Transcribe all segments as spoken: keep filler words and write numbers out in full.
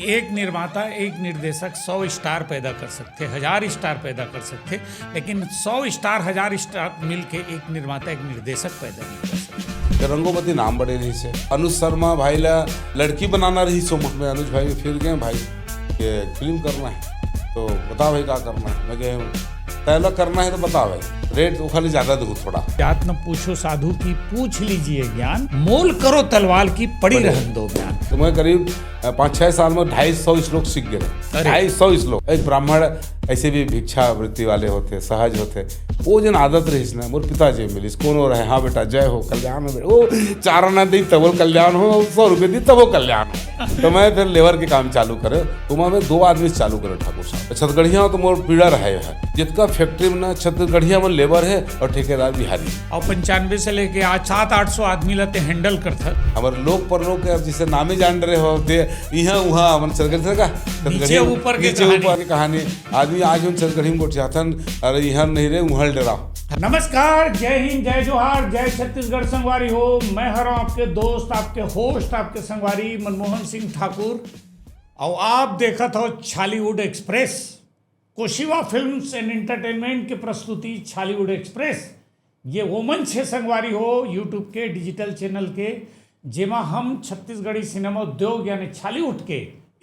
एक निर्माता, एक निर्देशक सौ स्टार पैदा कर सकथे, हजार स्टार पैदा कर सकथे, लेकिन सौ स्टार, हजार स्टार मिलके एक निर्माता, एक निर्देशक पैदा नहीं कर सकते। रंगोपति नाम बड़े रहिस हे। अनुज शर्मा भाई ला लड़की बनाना रहिस हे, मैं, अनुज भाई फिर गए भाई कि फिल्म करना है, तो बता भाई का करना है। मैं कहे, तैं ला करना है तो बता भाई, रेट तो खाली ज्यादा दो थोड़ा। जात न पूछो साधु की, पूछ लीजिए ज्ञान, मोल करो तलवार की, पड़ी रहन दो बयान। तो मैं करीब अ, पाँच छः साल में ढाई सौ श्लोक सीख गए। अरे। ढाई सौ श्लोक। एक ब्राह्मण ऐसे भी भिक्षावृत्ति वाले होथे, सहज होथे। वो जन आदत रहिस ना, मोर पिताजी मिलिस, कोनो रहे, "हाँ बेटा, जय हो, कल्याण हो बेटा।" वो चार आना दी तब वो कल्याण हो, सौ रुपये दी तब वो कल्याण हो। तो मैं फिर लेबर के काम चालू करे, तो मैं दो आदमी से चालू करे ठाकुर साहब। छत्तीसगढ़िया तो मोर पीड़ा रहे है, जितका फैक्ट्री में ना छत्तीसगढ़िया में लेबर है और ठेकेदार बिहारी। और पंचानवे से लेके आज सात आठ सौ आदमी ला तैं हैंडल करथस। हमर लोक परलोक के अब जैसे नामे जान रहे हो, दे इहाँ उहाँ हमन छत्तीसगढ़ी का, नीचे ऊपर के नीचे कहानी। ऊपर के कहानी। आदमी आज हम छत्तीसगढ़ी में गोठियाथन, अरे इहाँ नहीं रे, उहाँ डरा। नमस्कार, जय हिंद, जय जोहार, जय छत्तीसगढ़ संगवारी हो। मैं हरों आपके दोस्त, आपके होस्ट, आपके संगवारी मनमोहन सिंह ठाकुर। और आप देखत हो छालीवुड एक्सप्रेस, कोशिवा फिल्म्स एंड एंटरटेनमेंट के प्रस्तुति छालीवुड एक्सप्रेस। ये वो मंच है संगवारी हो YouTube के डिजिटल चैनल के, जेमा हम छत्तीसगढ़ी सिनेमा उद्योग यानी छालीवुड के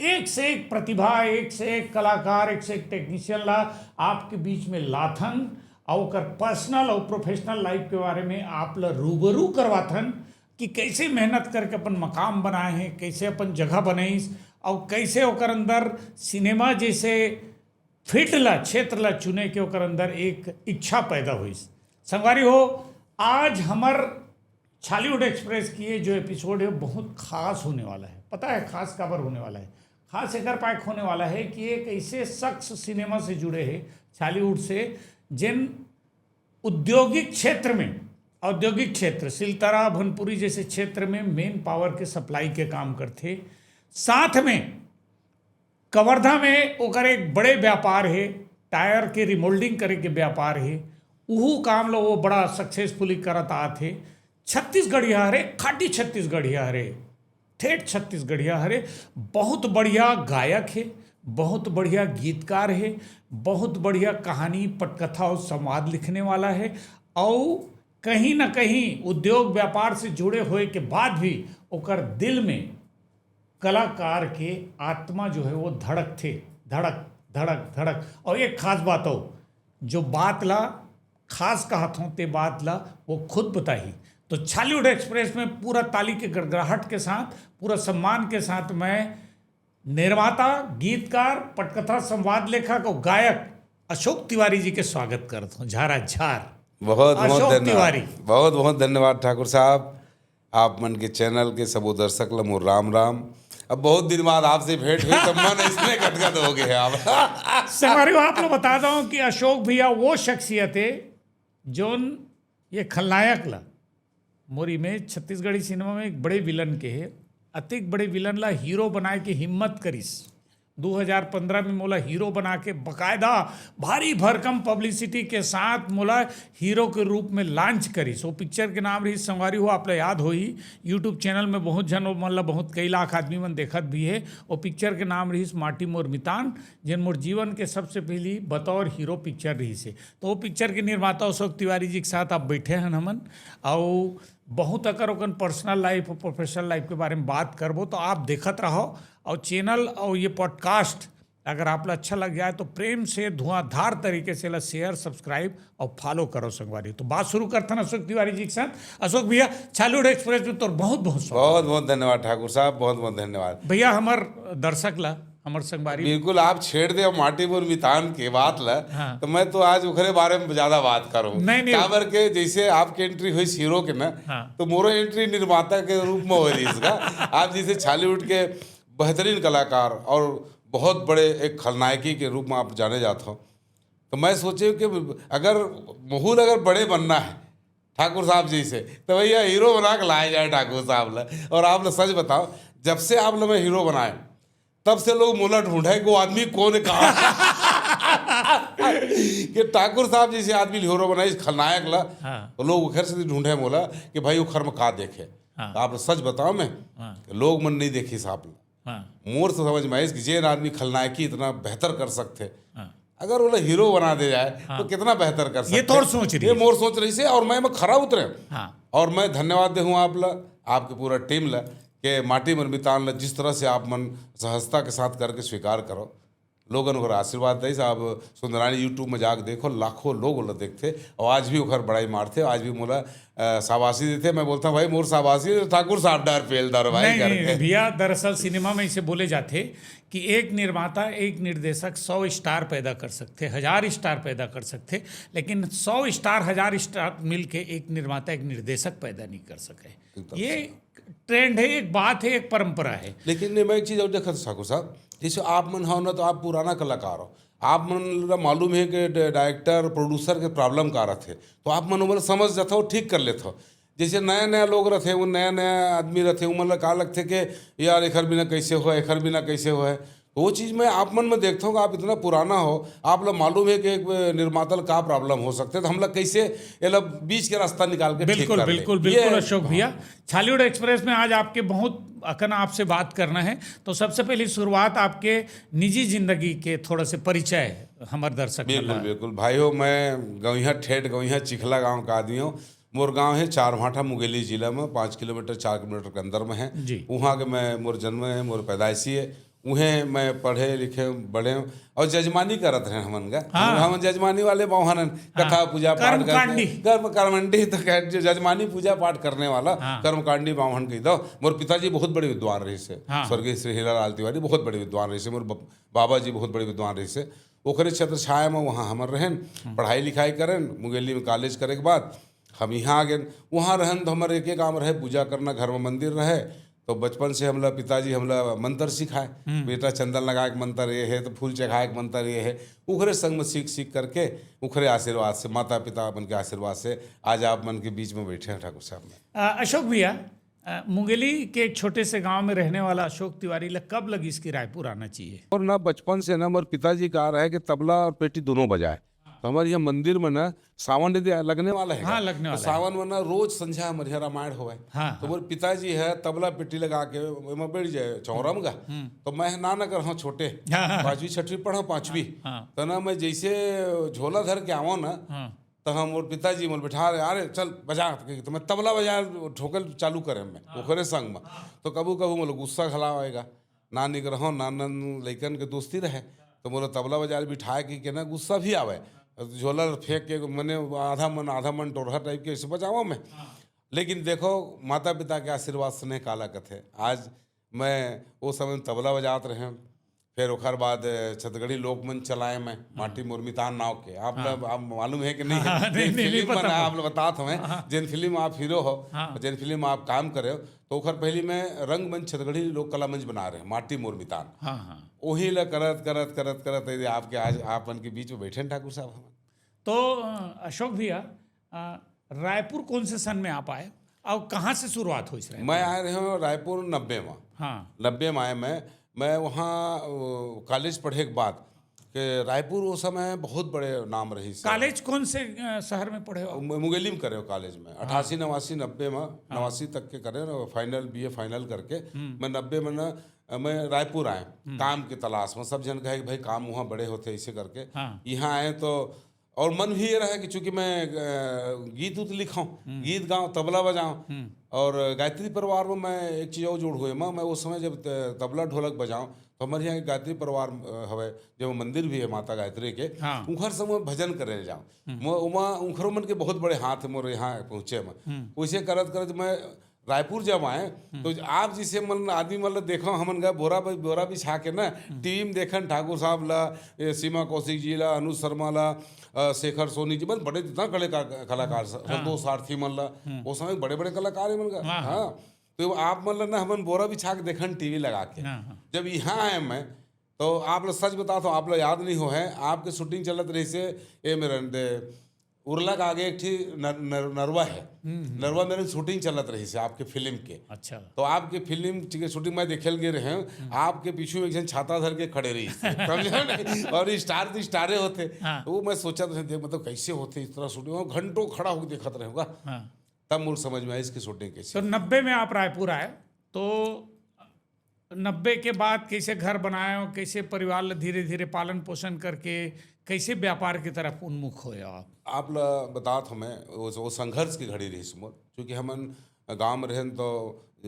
एक से एक प्रतिभा, एक से एक कलाकार, एक से एक टेक्नीशियन ला आपके बीच में लाथन और ओकर पर्सनल और प्रोफेशनल लाइफ के बारे में आप ला रूबरू करवाथन कि कैसे मेहनत करके अपन मकाम बनाए हैं, कैसे अपन जगह बनाइस और कैसे ओकर अंदर सिनेमा जैसे फील्ड ला, क्षेत्र ला चुने के ओकर अंदर एक इच्छा पैदा होइस। संगवारी हो, आज हमर छालीवुड एक्सप्रेस की ये जो एपिसोड है, बहुत खास होने वाला है। पता है खास काबर होने वाला है? खास एकर पाए होने वाला है कि एक ऐसे शख्स सिनेमा से जुड़े हैं, छालीवुड से, जिन औद्योगिक क्षेत्र में, औद्योगिक क्षेत्र, सिलतरा, भनपुरी जैसे क्षेत्र में मेन पावर के सप्लाई के काम करथे। साथ में कवर्धा में ओकर एक बड़े व्यापार हे, टायर के रिमोल्डिंग करे के व्यापार हे, उहू काम ला वो बड़ा सक्सेसफुली करत आत हे। छत्तीसगढ़िया हरे, खाटी छत्तीसगढ़िया हरे, ठेठ छत्तीसगढ़िया हरे। बहुत बढ़िया गायक हे, बहुत बढ़िया गीतकार हे, बहुत बढ़िया कहानी, पटकथा और संवाद लिखने वाला हे। और कहीं ना कहीं उद्योग व्यापार से जुड़े होए के बाद भी ओकर दिल में कलाकार के आत्मा जो है वो धड़कथे, धड़क धड़क धड़क। और एक खास बात हो, जो बात ला खास कहत हों, ते बात ला वो खुद बताही। तो छालीवुड एक्सप्रेस में पूरा ताली के गड़गड़ाहट के साथ, पूरा सम्मान के साथ मैं निर्माता, गीतकार, पटकथा, संवाद लेखक और गायक अशोक तिवारी जी के स्वागत करत हों। झारा झार। बहुत बहुत अशोक धन्यवाद। तिवारी। बहुत बहुत धन्यवाद ठाकुर साहब, आप मन के चैनल के सबो दर्शक ल मोर राम राम। अब बहुत दिन बाद आपसे भेंट हुई तो मन इसने गदगद हो गए आप। संगवारी हो, आप लोग बता दो कि अशोक भैया वो शख्सियत है जोन ये खलनायक ला, मोर इमेज छत्तीसगढ़ी सिनेमा में एक बड़े विलन के है, अतिक बड़े विलन ला हीरो बनाए के हिम्मत करिस। दो हज़ार पंद्रह में मोला हीरो बना के बकायदा भारी भरकम पब्लिसिटी के साथ मोला हीरो के रूप में लॉन्च करिस। वो पिक्चर के नाम रहिस, संगवारी हो, आप ला याद होही, YouTube चैनल में बहुत झन, वो मन ला बहुत कई लाख आदमी मन देखत भी है। वो पिक्चर के नाम रहिस माटी मोर मितान, जेन मोर जीवन के सबसे पहली बतौर हीरो पिक्चर रहिस है। तो वो पिक्चर के निर्माता अशोक तिवारी जी के साथ आप बैठे हैं हमन, और बहुत अकर ओकन पर्सनल लाइफ और प्रोफेशनल लाइफ के बारे में बात करबो। तो आप देखत रहो और चैनल और ये पॉडकास्ट अगर आप ला अच्छा लग जाए तो प्रेम से धुआंधार तरीके से ला शेयर, सब्सक्राइब और फॉलो करो संगवारी। तो बात शुरू करथन अशोक तिवारी जी के साथ। अशोक भैया, छालीवुड एक्सप्रेस में तोर बहुत बहुत स्वागत। बहुत बहुत धन्यवाद ठाकुर साहब, बहुत बहुत धन्यवाद। भैया, हमर दर्शक ला, हमर संगवारी। बिल्कुल, आप छेड़ दे माटी मोर मितान के बात ला, हाँ। तो मैं तो आज ओकरे बारे में ज्यादा बात करूँ। नहीं, नहीं। काबर के जैसे आपके एंट्री हुई हीरो के ना, हाँ। तो मोरो एंट्री निर्माता के रूप में हो रही इसका। आप जैसे छालीवुड के बेहतरीन कलाकार और बहुत बड़े एक खलनायकी के रूप में आप जाने जाते हो, तो मैं सोचे कि अगर महूल अगर बड़े बनना है ठाकुर साहब जी से, तो भैया हीरो बना के लाया जाए ठाकुर साहब ला। और आप लोग सच बताओ, जब से आप लोग हीरो बनाए, तब से लोग मोला ढूंढे कि वो आदमी कौन है, कहाँ है। कि ठाकुर साहब जैसे आदमी हीरो बनाए इस खलनायक ला, हाँ। तो लोग घर से ढूंढे मोला कि भाई वो खर में का देखे। हाँ। तो आप लोग सच बताओ मैं, हाँ। कि लोग मन नहीं देखी साहब ला। हाँ। मोर समझ में आइस कि जेन आदमी खलनायकी इतना बेहतर कर सकथे, हाँ। अगर ओला हीरो बना दे जाए, हाँ। तो कितना बेहतर कर सकथे। ये तोर सोच रहिस। ये मोर सोच रहिस हे और मैं एमा खरा उतरे। हाँ। और मैं धन्यवाद देहूँ आप ला, आपके पूरा टीम ला, के माटी मोर मितान ला जिस तरह से आप मन सहजता के साथ करके स्वीकार करो। लोगन ओकर आशीर्वाद दइस। आप सुंदरानी YouTube में जाके देखो, लाखों लोग ओला देखथे और आज भी ओकर बड़ाई मारथे, आज भी मोला, अ, शाबाशी देथे। मैं बोलता हूँ, "भाई, मोर शाबाशी तो ठाकुर साहब डार पेल डार भाई," नहीं, नहीं, करके। नहीं, भैया, दरअसल सिनेमा में इसे बोले जाथे कि एक निर्माता, एक निर्देशक सौ स्टार पैदा कर सकथे, हजार स्टार पैदा कर सकथे, लेकिन सौ स्टार, हजार स्टार मिलके एक निर्माता, एक निर्देशक पैदा नहीं कर सके। एकदम ये सही। ट्रेंड है, एक बात है, एक परंपरा है। लेकिन नहीं, मैं एक चीज और देखा था ठाकुर साहब, जैसे आप मन हो ना, तो आप पुराना कलाकार हो, आप मन ला मालूम है कि डा-, डायरेक्टर, प्रोड्यूसर के प्रॉब्लम का रथे, तो आप मन ओमन समझ जाथो, ठीक कर लेथो। जैसे नया नया लोग रथे, वो नया नया आदमी रथे, उमन ला का लगथे कि यार, एखर बिना कैसे होय, एखर बिना कैसे होय। तो वो चीज मैं आप मन में देखता हूँ कि आप इतना पुराना हो, आप ला मालूम है कि एक निर्माता ला का प्रॉब्लम हो सकथे, तो हमला कैसे एला बीच के रास्ता निकाल के ठीक बिल्कुल, कर ले। बिल्कुल, ये बिल्कुल, अशोक भैया। छॉलीवुड एक्सप्रेस में आज आपके बहुत अकन आपसे बात करना है, तो सबसे पहली शुरुआत आपके निजी जिंदगी के थोड़ा से परिचय हमर दर्शक मन बिल्कुल, ला। बिल्कुल। भाई हो, मैं गौइहा, ठेठ गौइहा चिखला गांव का आदमी हूँ। मोर गांव है चारभाठा, मुंगेली जिला में, पाँच किलोमीटर, चार किलोमीटर के अंदर में है। जी। वहाँ के मैं, मोर जन्म है, मोर पैदाइशी है, उहें मैं पढ़े लिखे बड़े हूँ। और जजमानी करत रहे हमन का। हाँ। हम जजमानी वाले बावहन हन, हाँ। कथा पूजा पाठ करके, कर्मकांडी। कर्म, कर्मकांडी तो कह, जो जजमानी पूजा पाठ करने वाला, हाँ। कर्मकांडी बावहन कह दो। मोर पिताजी बहुत बड़े विद्वान रहिस हे, हाँ। स्वर्गीय श्री हीरालाल तिवारी बहुत बड़े विद्वान रहिस हे, मोर ब-, बाबा जी बहुत बड़े विद्वान रहिस हे। ओकरे छत्र छाया में वहाँ हमर रहेन, हम्म। पढ़ाई लिखाई करेन, मुंगेली में कॉलेज करे के बाद हम यहाँ आ गेन। वहाँ रहन तो हमर एके काम रहे, पूजा करना, घर में मंदिर रहे। तो बचपन से हमला, पिताजी हमला मंत्र सिखाए, हम्म। बेटा, चंदन लगाए के मंत्र ये है, तो फूल चढ़ाए के मंत्र ये है। उखरे संग में सीख सीख करके, उखरे आशीर्वाद से, माता पिता मन के आशीर्वाद से आज आप मन के बीच में बैठे हैं ठाकुर साहब। मैं अ, अशोक भैया, अ, मुंगेली के एक छोटे से गांव में रहने वाला अशोक तिवारी ला कब लगिस कि रायपुर आना चाहिए? और ना, बचपन से ना, मोर पिताजी का रहे कि तबला और पेटी दोनों बजाए। तो हमर यहाँ मंदिर में ना सावन यदि लगने वाला है हाँ, का, लगने तो वाला है। सावन में ना रोज संझा हमर यहाँ रामायण होवे। हाँ, तो हाँ। मोर पिताजी है तबला पेटी लगा के एमा बैठ जाए चौरा में का। हम्म। तो मैं नाना कर, हाँ, छोटे, हाँ, हाँ। पाँचवीं छठवीं पढ़ा, पाँचवीं। हाँ। तो ना मैं जैसे झोला धर के आवा ना, हाँ। तो हम मोर पिताजी मोर बैठा रहे, "अरे चल बजा," तो मैं तबला बजा ठोकल चालू करे मैं हाँ। ओकरे संग में। हाँ। तो कभू कभू मोला गुस्सा घला आएगा, नानी के रहो, नानन लइकन के दोस्ती रहे, तो मोला तबला बजाए बिठाए के, के ना गुस्सा भी आवे। झोला ल फेंक के मने आधा मन, आधा मन टोरहा टाइप के ऐसे बजावा मैं। हाँ। लेकिन देखो, माता पिता के आशीर्वाद स्नेह काला कथे। आज मैं वो समय में तबला बजात रहे, फिर ओकर बाद छत्तीसगढ़ी लोकमंच चलाए मैं, हाँ। माटी मोर मितान नाव के। आप हाँ। ला, आप मालूम है कि नहीं? हाँ, नहीं, जेन नहीं, नहीं फिल्म पता बना, मोला। आप ला बतात हमें, हाँ, हाँ। जेन फिल्म आप हीरो हो, हाँ। जेन फिल्म आप काम करे हो, तो ओखर पहली मैं रंगमंच, छत्तीसगढ़ी लोक कला मंच बना रहे, माटी मोर मितान। हाँ, हाँ। वही ला करत, करत, करत, करत, ये आपके आज आप मन के बीच में बैठे हैं ठाकुर साहब हम। तो, अ, अशोक भैया, अ, रायपुर कौन से सन में आप आए और कहाँ से शुरुआत हुई इस रायपुर मैं में? आए रहे हूँ रायपुर नब्बे में। हाँ। नब्बे में आए मैं। मैं वहाँ, अ, कॉलेज पढ़े के बाद के रायपुर वो समय बहुत बड़े नाम रहिस हे। कॉलेज कौन से, अ, शहर में पढ़े हो आप? मु-, मुंगेली में करे हो कॉलेज में। हाँ। अठासी, नवासी, नब्बे में, हाँ। नवासी तक के करे ना, फाइनल, बीए फाइनल करके। हम्म। मैं नब्बे में ना, अ, मैं रायपुर आए, हम्म। काम के तलाश में। सब जन कहे कि भाई काम वहाँ बड़े होते, ऐसे करके। हाँ। यहाँ आए तो, और मन भी ये रहा कि चूंकि मैं, अ, गीत उत लिखाऊं, हम्म। गीत गाऊं, तबला बजाऊं, हम्म। और गायत्री परिवार में मैं एक चीज और जोड़ हुए, मैं, मैं उस समय जब त-, तबला ढोलक बजाऊं, तो हमारे यहाँ एक गायत्री परिवार, अ, हवे, जो मंदिर भी है माता गायत्री के, हाँ। उखर संग में भजन करे जाऊं। हम्म। मो-, उमा, उखरो मन के बहुत बड़े हाथ है मोर यहाँ पहुँचे में। हम्म। वैसे करत करत मैं रायपुर जब आए, हम्म। तो आप जैसे मन, आदमी मन ला देखो, हमन गा बोरा ब-, बोरा बिछा के ना, हम्म। टीवी में देखन ठाकुर साहब ला, ए, सीमा कौशिक जी ला, अनुज शर्मा ला, अ, शेखर सोनी जी, मन बड़े जितना कलाकार, कलाकार स-, हाँ। संतोष सारथी मन ला, हम्म। वो समय बड़े बड़े कलाकार है मन का। हाँ, हाँ। हाँ। तो आप मन ला ना हमन बोरा बिछा के देखन टीवी लगा के। हाँ, हाँ। जब यहाँ आए मैं, तो आप ला सच बतात हूँ, आप ला याद नहीं हो है, आपके शूटिंग चलत रहिस हे, ए मेरन दे, उरला के आगे एक ठी नर-, नर-, नरवा है। हम्म, हम्म। नरवा मेरन शूटिंग चलत रहिस हे आपके फिल्म के। अच्छा। तो आपके फिल्म के शूटिंग मैं देखे ल गे रहे हूँ, हम्म। आपके पीछू में एक जन छाता धर के खड़े रहिस हे, समझे ना? और स्टार तो स्टारे होते। हाँ। तो वो मैं सोचत रहे, देख, मतलब, कैसे होते इस तरह शूटिंग, वो घंटों खड़ा होकर देखत रहे होगा। हाँ। तब मोर समझ में आइस कि शूटिंग कैसे तो होती। नब्बे में आप रायपुर आए, तो नब्बे के बाद कैसे घर बनाए हो, कैसे परिवार ल धीरे धीरे पालन पोषण करके कैसे व्यापार की तरफ उन्मुख होए हो आप? आप ल बतात हूँ मैं, वो, वो संघर्ष की घड़ी रहिस मोर, क्योंकि हमन गांव में रहेन तो अ,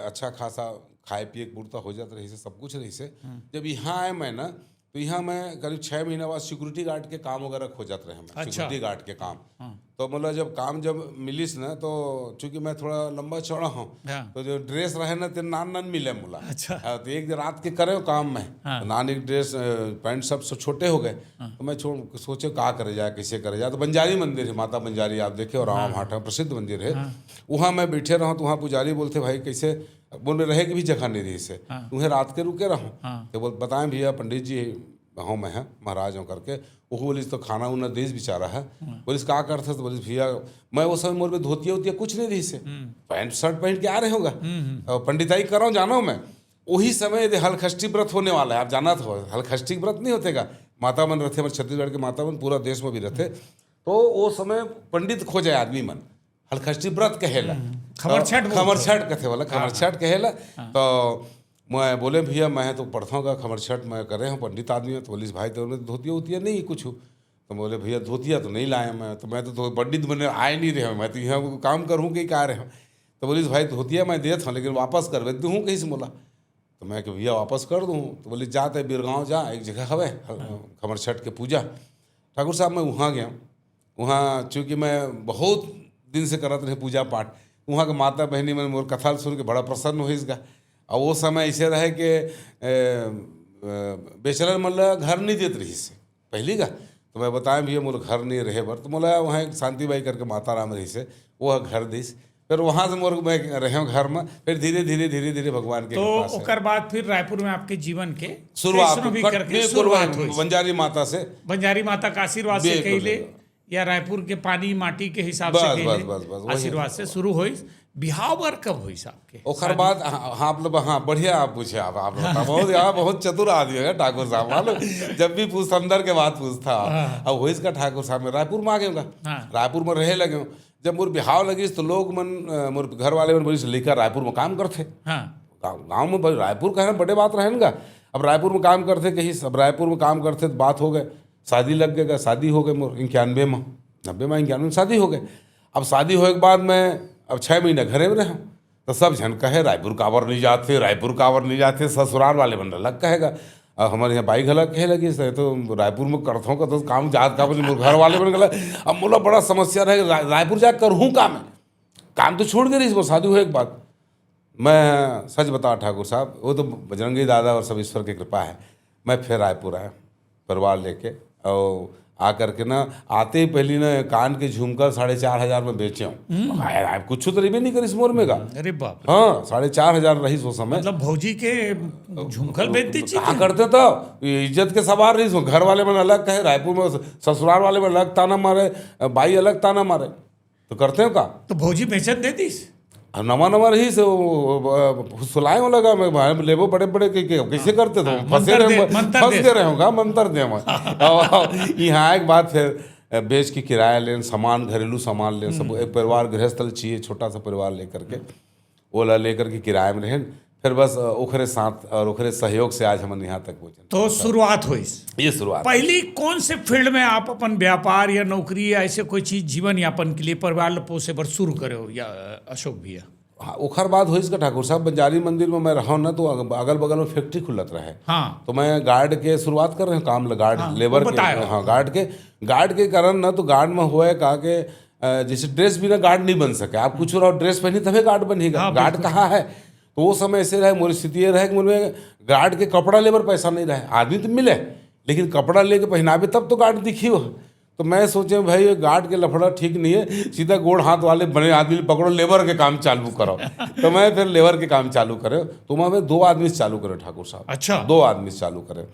अच्छा खासा खाए पिए के पूर्ता हो जात रहिस हे, सब कुछ रहिस हे। जब यहाँ आए मैं ना, तो यहाँ मैं करीब छः महीना बाद सिक्योरिटी गार्ड के काम वगैरह खोजत रहे मैं, अच्छा। सिक्योरिटी गार्ड के काम। हाँ। तो मतलब जब काम जब मिलिस ना, तो चूंकि मैं थोड़ा लंबा चौड़ा हूँ, हाँ। तो जो ड्रेस रहे ना, ते नान नान मिले मोला। अच्छा। हाँ, तो एक दिन रात के करे काम मैं, हाँ। तो नान एक ड्रेस, अ, पैंट सब, सब छोटे हो गए। तो मैं छोड़ सोचे का करे जाए, कैसे करे जाए। तो बंजारी मंदिर है, माता बंजारी आप देखे, और रामा भाटा में प्रसिद्ध मंदिर है। वहाँ मैं बैठे रहा, तो वहाँ पुजारी बोलते, भाई कैसे, बोले रहे की भी जगह नहीं रहिस हे, हाँ। तुम्हें रात के रुके रहो। हाँ। तो बोल बताएं भैया, पंडित जी हूँ मैं, हाँ, महाराज हूँ करके। वो बोलिस तो खाना उना देस बेचारा है। बोलिस का करते? तो बोलिस भैया, मैं वो समय मोर में धोतिया उतिया कुछ नहीं रहिस हे, पैंट शर्ट पहन के आ रहे होगा, और पंडिताई करो जानो मैं। वही समय यदि हलखष्ठी व्रत होने वाला है, आप जानत हो हलखष्ठी व्रत नहीं होते का, माता मन रहते, हमारे छत्तीसगढ़ के माता मन, पूरा देश में भी रहते। तो वो समय पंडित खोजे आदमी मन, हलखष्ठी व्रत कहेला। खमरछठ बोलते खमरछठ कथे वाला, खमरछठ कहेला। तो मैं बोले भैया, मैं तो पढ़ता हूँ का, खमरछठ मैं करे हूँ, पंडित आदमी हूँ। तो बोलिस भाई, तो धोतिया उतिया नहीं कुछ। तो बोले भैया, धोतिया तो नहीं लाए मैं, तो मैं तो, तो पंडित बने आए नहीं रहे, मैं तो यहाँ काम करूँ कि का रहे हूँ। तो बोलिस भाई, धोतिया मैं देत हूँ, लेकिन वापस करबे दूँ कहीं से मोला। तो मैं कि भैया, वापस कर दूँ। तो बोले जाते बिरगांव जा, एक जगह हवे खमरछठ के पूजा। ठाकुर साहब, मैं वहाँ गया। वहाँ चूँकि मैं बहुत दिन से करत रहे पूजा पाठ, वहाँ के माता बहनी मन मोर कथा ल सुन के बड़ा प्रसन्न होइस गा। और वो समय ऐसे रहे कि ए, ए, बेचलन मन ल घर नहीं देत रहिस हे पहली का। तो मैं बताएं भैया, मोर घर नहीं रहे बर, तो मोला वहाँ एक शांति बाई करके माता राम रहिस हे, वो घर दिस। फिर वहाँ से मोर मैं रहे हूँ घर में, फिर धीरे धीरे धीरे धीरे भगवान के तो कृपा से। ओकर बाद फिर रायपुर में आपके जीवन के शुरुआत वैष्णवी कट- करके बिल्कुल शुरुआत वही हुई। बंजारी माता से। बंजारी माता का आशीर्वाद से बिल्कुल, कहिले बिल्कुल। या रायपुर के पानी माटी के हिसाब से बस, कहिले बस, बस, बस, वही। आशीर्वाद से शुरू होइस। बिहाव बर कब होइस आपके? ओकर बाद हाँ, हाँ, आप लोग, हाँ, बढ़िया आप पूछे, आप, आप लोग बहुत, यहाँ बहुत चतुर आदमी है ठाकुर साहब, मालूम, जब भी पूछ अंदर के बात पूछता। अब होइस का ठाकुर साहब, मैं रायपुर में आ गया हूँ। हाँ। रायपुर में रहे लगे हूँ। जब मोर बिहाव लगिस तो लोग मन, अ, मोर घर वाले मन बोलिस, लइका रायपुर में काम करथे। हाँ। गाँव गाँव में भाई रायपुर का है ना, बड़े बात रहे ना। अब रायपुर में काम करथे कहिस, अब रायपुर में काम करथे तो बात हो गए, शादी लग गए, शादी हो गए मोर इक्यानवे में, नब्बे में इक्यानवे में शादी हो गए। अब शादी होए के बाद मैं अब छः महीना घरे में रहा, तो सब झन कहे, रायपुर काबर नहीं जाते, रायपुर काबर नहीं जाते, ससुराल वाले मन अलग कहेगा। अब हमारे यहाँ बाई घला कहे लगी, "सर, तो रायपुर में करथों का तो काम जात काबर नहीं, मोर घर वाले मन घला।" अब मोला बड़ा समस्या रहे, रा-, रायपुर जा करहूँ का मैं? काम तो छोड़ के रहिस, शादी होए के बाद। मैं सच बता ठाकुर साहब, वो तो बजरंगी दादा और सब ईश्वर की कृपा है। मैं फिर रायपुर आया परिवार लेके, और आ करके ना, आते ही पहली ना कान के झुमका साढ़े चार हजार में बेचे हूँ। भाई, कुछ तो रहिबे नहीं करिस मोर में का। अरे बाप रे। हाँ, साढ़े चार हजार रहिस वो समय। मतलब भौजी के झुमकल बेच दी चीज कहा करते तो ये इज्जत के सवाल रहिस, घर वाले मन अलग कहे, रायपुर में ससुराल वाले मन अलग ताना मारे, बाई अलग ताना मारे, तो करते हो का? तो भौजी बेचन दे दीस? अब नवा नवा रहिस, वो, वो, वो, फुसलाए वाला का, मैं भाई लेबो बड़े बड़े के, के, कैसे करते थे? हाँ, फंसे मंतर रहे, दे, मंतर फंस दे। गए रहे होगा, मंतर दे हम। अब यहाँ एक बात फिर, बेच के किराया लेन, सामान, घरेलू सामान लेन, सब एक परिवार गृहस्थ ल चाहिए, छोटा सा परिवार लेकर के, ओला लेकर के किराए में रहेन। फिर बस, अ, ओखरे साथ और ओखरे सहयोग से आज हमन यहाँ तक पहुँचे। तो शुरुआत होइस। ये शुरुआत। पहली कौन से फील्ड में आप अपन व्यापार या नौकरी या ऐसे कोई चीज जीवन यापन के लिए परिवार ल पोसे बर शुरू करे हो या अशोक भैया? हाँ, ओखर बाद होइस का ठाकुर साहब, बंजारी मंदिर में मैं रहा ना, तो अग-, अगल बगल में फैक्ट्री खुलत रहे। हाँ। तो मैं गार्ड के शुरुआत कर रहे हैं काम ल-, गार्ड हाँ, लेबर वो के। बताया। हाँ, गार्ड के, गार्ड के कारण ना, तो गार्ड में हुआ है कहा के, अ, जैसे ड्रेस बिना गार्ड नहीं बन सके, आप कुछ रहो ड्रेस पहनी तभी गार्ड बनेगा, हाँ, गार्ड बिल्कुल। कहाँ है? तो वो समय ऐसे रहे, मोरी स्थिति ये रहे कि मोर में गार्ड के कपड़ा लेबर पैसा नहीं रहे, आदमी तो मिले लेकिन कपड़ा लेके पहनावे तब तो गार्ड दिखी हो। तो मैं सोचे भाई ये गार्ड के लफड़ा ठीक नहीं है, सीधा गोड़ हाथ वाले बड़े आदमी पकड़ो, लेबर के काम चालू करो। तो मैं फिर लेबर के काम चालू करे, तो वहाँ में दो आदमी से चालू करे ठाकुर साहब। अच्छा। दो आदमी से चालू करे।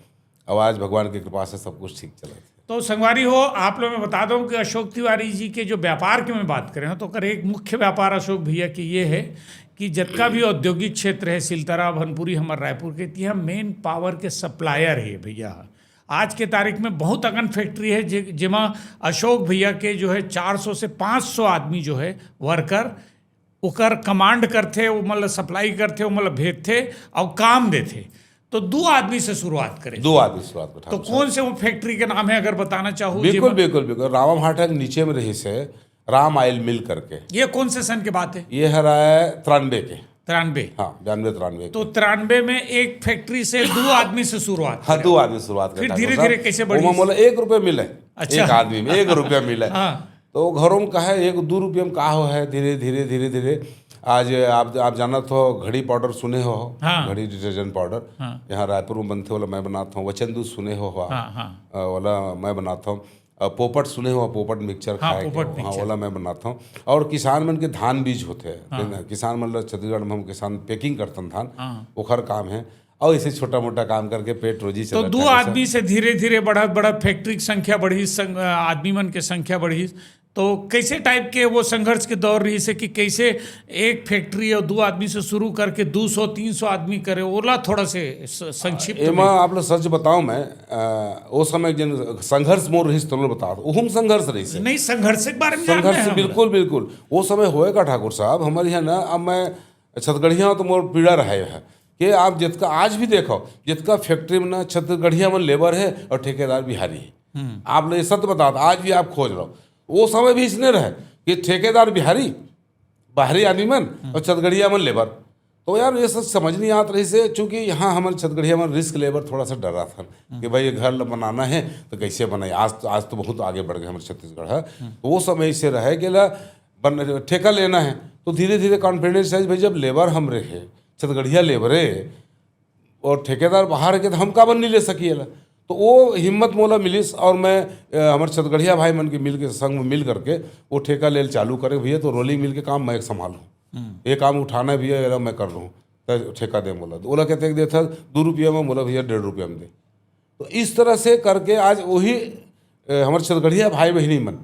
अब आज भगवान की कृपा से सब कुछ ठीक चले। तो संगवारी हो, आप लोग मैं बता दूं कि अशोक तिवारी जी के जो व्यापार की मैं बात करें तो ओकर एक मुख्य व्यापार अशोक भैया के ये है कि जितना भी औद्योगिक क्षेत्र है सिलतरा भनपुरी हमर रायपुर के, तिहा मेन पावर के सप्लायर है भैया। आज के तारीख में बहुत अकन फैक्ट्री है जे, जेमा अशोक भैया के जो है चार सौ से पाँच सौ आदमी जो है वर्कर ओकर कमांड करथे, ओमन ल सप्लाई करथे, ओमन ल भेजथे अउ काम देथे। तो दू आदमी से शुरुआत करे। दो आदमी शुरुआत को तो कौन से वो फैक्ट्री के नाम है, अगर बताना चाहो जी? बिल्कुल बिल्कुल बिल्कुल। रामा भाटा के नीचे में रहिस हे राम ऑयल मिल करके। ये कौन से सन के बात है? ये हर है तिरानबे के। तिरानबे। हाँ, बयानबे तिरानबे के। तो तिरानबे में एक फैक्ट्री से दो आदमी से शुरुआत हाँ, करे। दो आदमी शुरुआत फिर करे, धीरे ठाकुर धीरे साहब। कैसे बढ़ी? ओमा मोला एक रुपया मिले। अच्छा। एक आदमी में एक रुपया मिले। हाँ। तो घरों में कहा एक दो रुपया में का हो है, धीरे धीरे धीरे धीरे। आज आप आप जानत हो घड़ी पाउडर सुने हो? हाँ। घड़ी डिटर्जेंट पाउडर। हाँ। यहाँ रायपुर में बनथे वाला मैं बनाता हूँ। वचन दूध सुने हो? हाँ, हाँ। अ, वाला मैं बनाता हूँ। अ, पोपट सुने हो? पोपट मिक्सचर हाँ, खाए के, पोपट हाँ, मिक्सचर। वाला मैं बनाता हूँ। और किसान मन के धान बीज होते हैं हाँ। ना, किसान मन ला छत्तीसगढ़ में हम किसान पैकिंग करतन धान, हाँ। ओखर काम है। और इसे छोटा मोटा काम करके पेट रोजी तो चलत दो है, आदमी से धीरे धीरे बढ़त बढ़त फैक्ट्री के संख्या बढ़ी, संग, आदमी मन के संख्या बढ़ी। तो कैसे टाइप के वो संघर्ष के दौर रही से कि कैसे एक फैक्ट्री और दो आदमी से शुरू करके दो सौ तीन सौ आदमी करे, ओला थोड़ा से स- संक्षिप्त एमा में। आप लोग सच बताओ मैं, अ, वो समय जिन संघर्ष मोर रहिस तो बताओ, ओहम संघर्ष रहिस। नहीं, संघर्ष के बारे में जानते हैं संघर्ष हम। बिल्कुल बिल्कुल। वो समय होए का ठाकुर साहब, हमारे यहाँ ना, अब मैं छत्तीसगढ़िया हूँ तो मोर पीड़ा रहे है कि आप जितका आज भी देखो, जितका फैक्ट्री में ना छत्तीसगढ़िया मन लेबर है और ठेकेदार बिहारी है। आप लोग ये सत्य बतात, आज भी आप खोज लो, वो समय भी इसने रहे कि ठेकेदार बिहारी, बाहरी आदमी मन और छत्तीसगढ़िया मन लेबर। तो यार ये सब समझ नहीं आत रहिस हे, चूंकि यहाँ हमर छत्तीसगढ़िया मन रिस्क लेबर थोड़ा सा डरा था कि भाई ये घर ल बनाना है तो कैसे बनाई। आज तो आज तो बहुत आगे बढ़ गए हमर छत्तीसगढ़ है। तो वो समय से रहे कि ला बन, ठेका लेना है, तो धीरे धीरे कॉन्फिडेंस आइस भाई जब लेबर हम रहे, छत्तीसगढ़िया लेबर है और ठेकेदार बाहर के, तो हम काबर नहीं ले सकी एला? तो वो हिम्मत मोला मिलिस और मैं, अ, हमर छत्तीसगढ़िया भाई मन के मिल के, संग में मिल करके वो ठेका लेल चालू करे, भैया तो रोलिंग मिल के काम मैं संभालूँ, ये काम उठाना है भैया, एला मैं कर लूँ, तो ठेका दे मोला। तो ओला कतेक देथा? दू रुपया में। मोला भैया डेढ़ रुपया में दे। तो इस तरह से करके आज वही, अ, हमर छत्तीसगढ़िया भाई बहिनी मन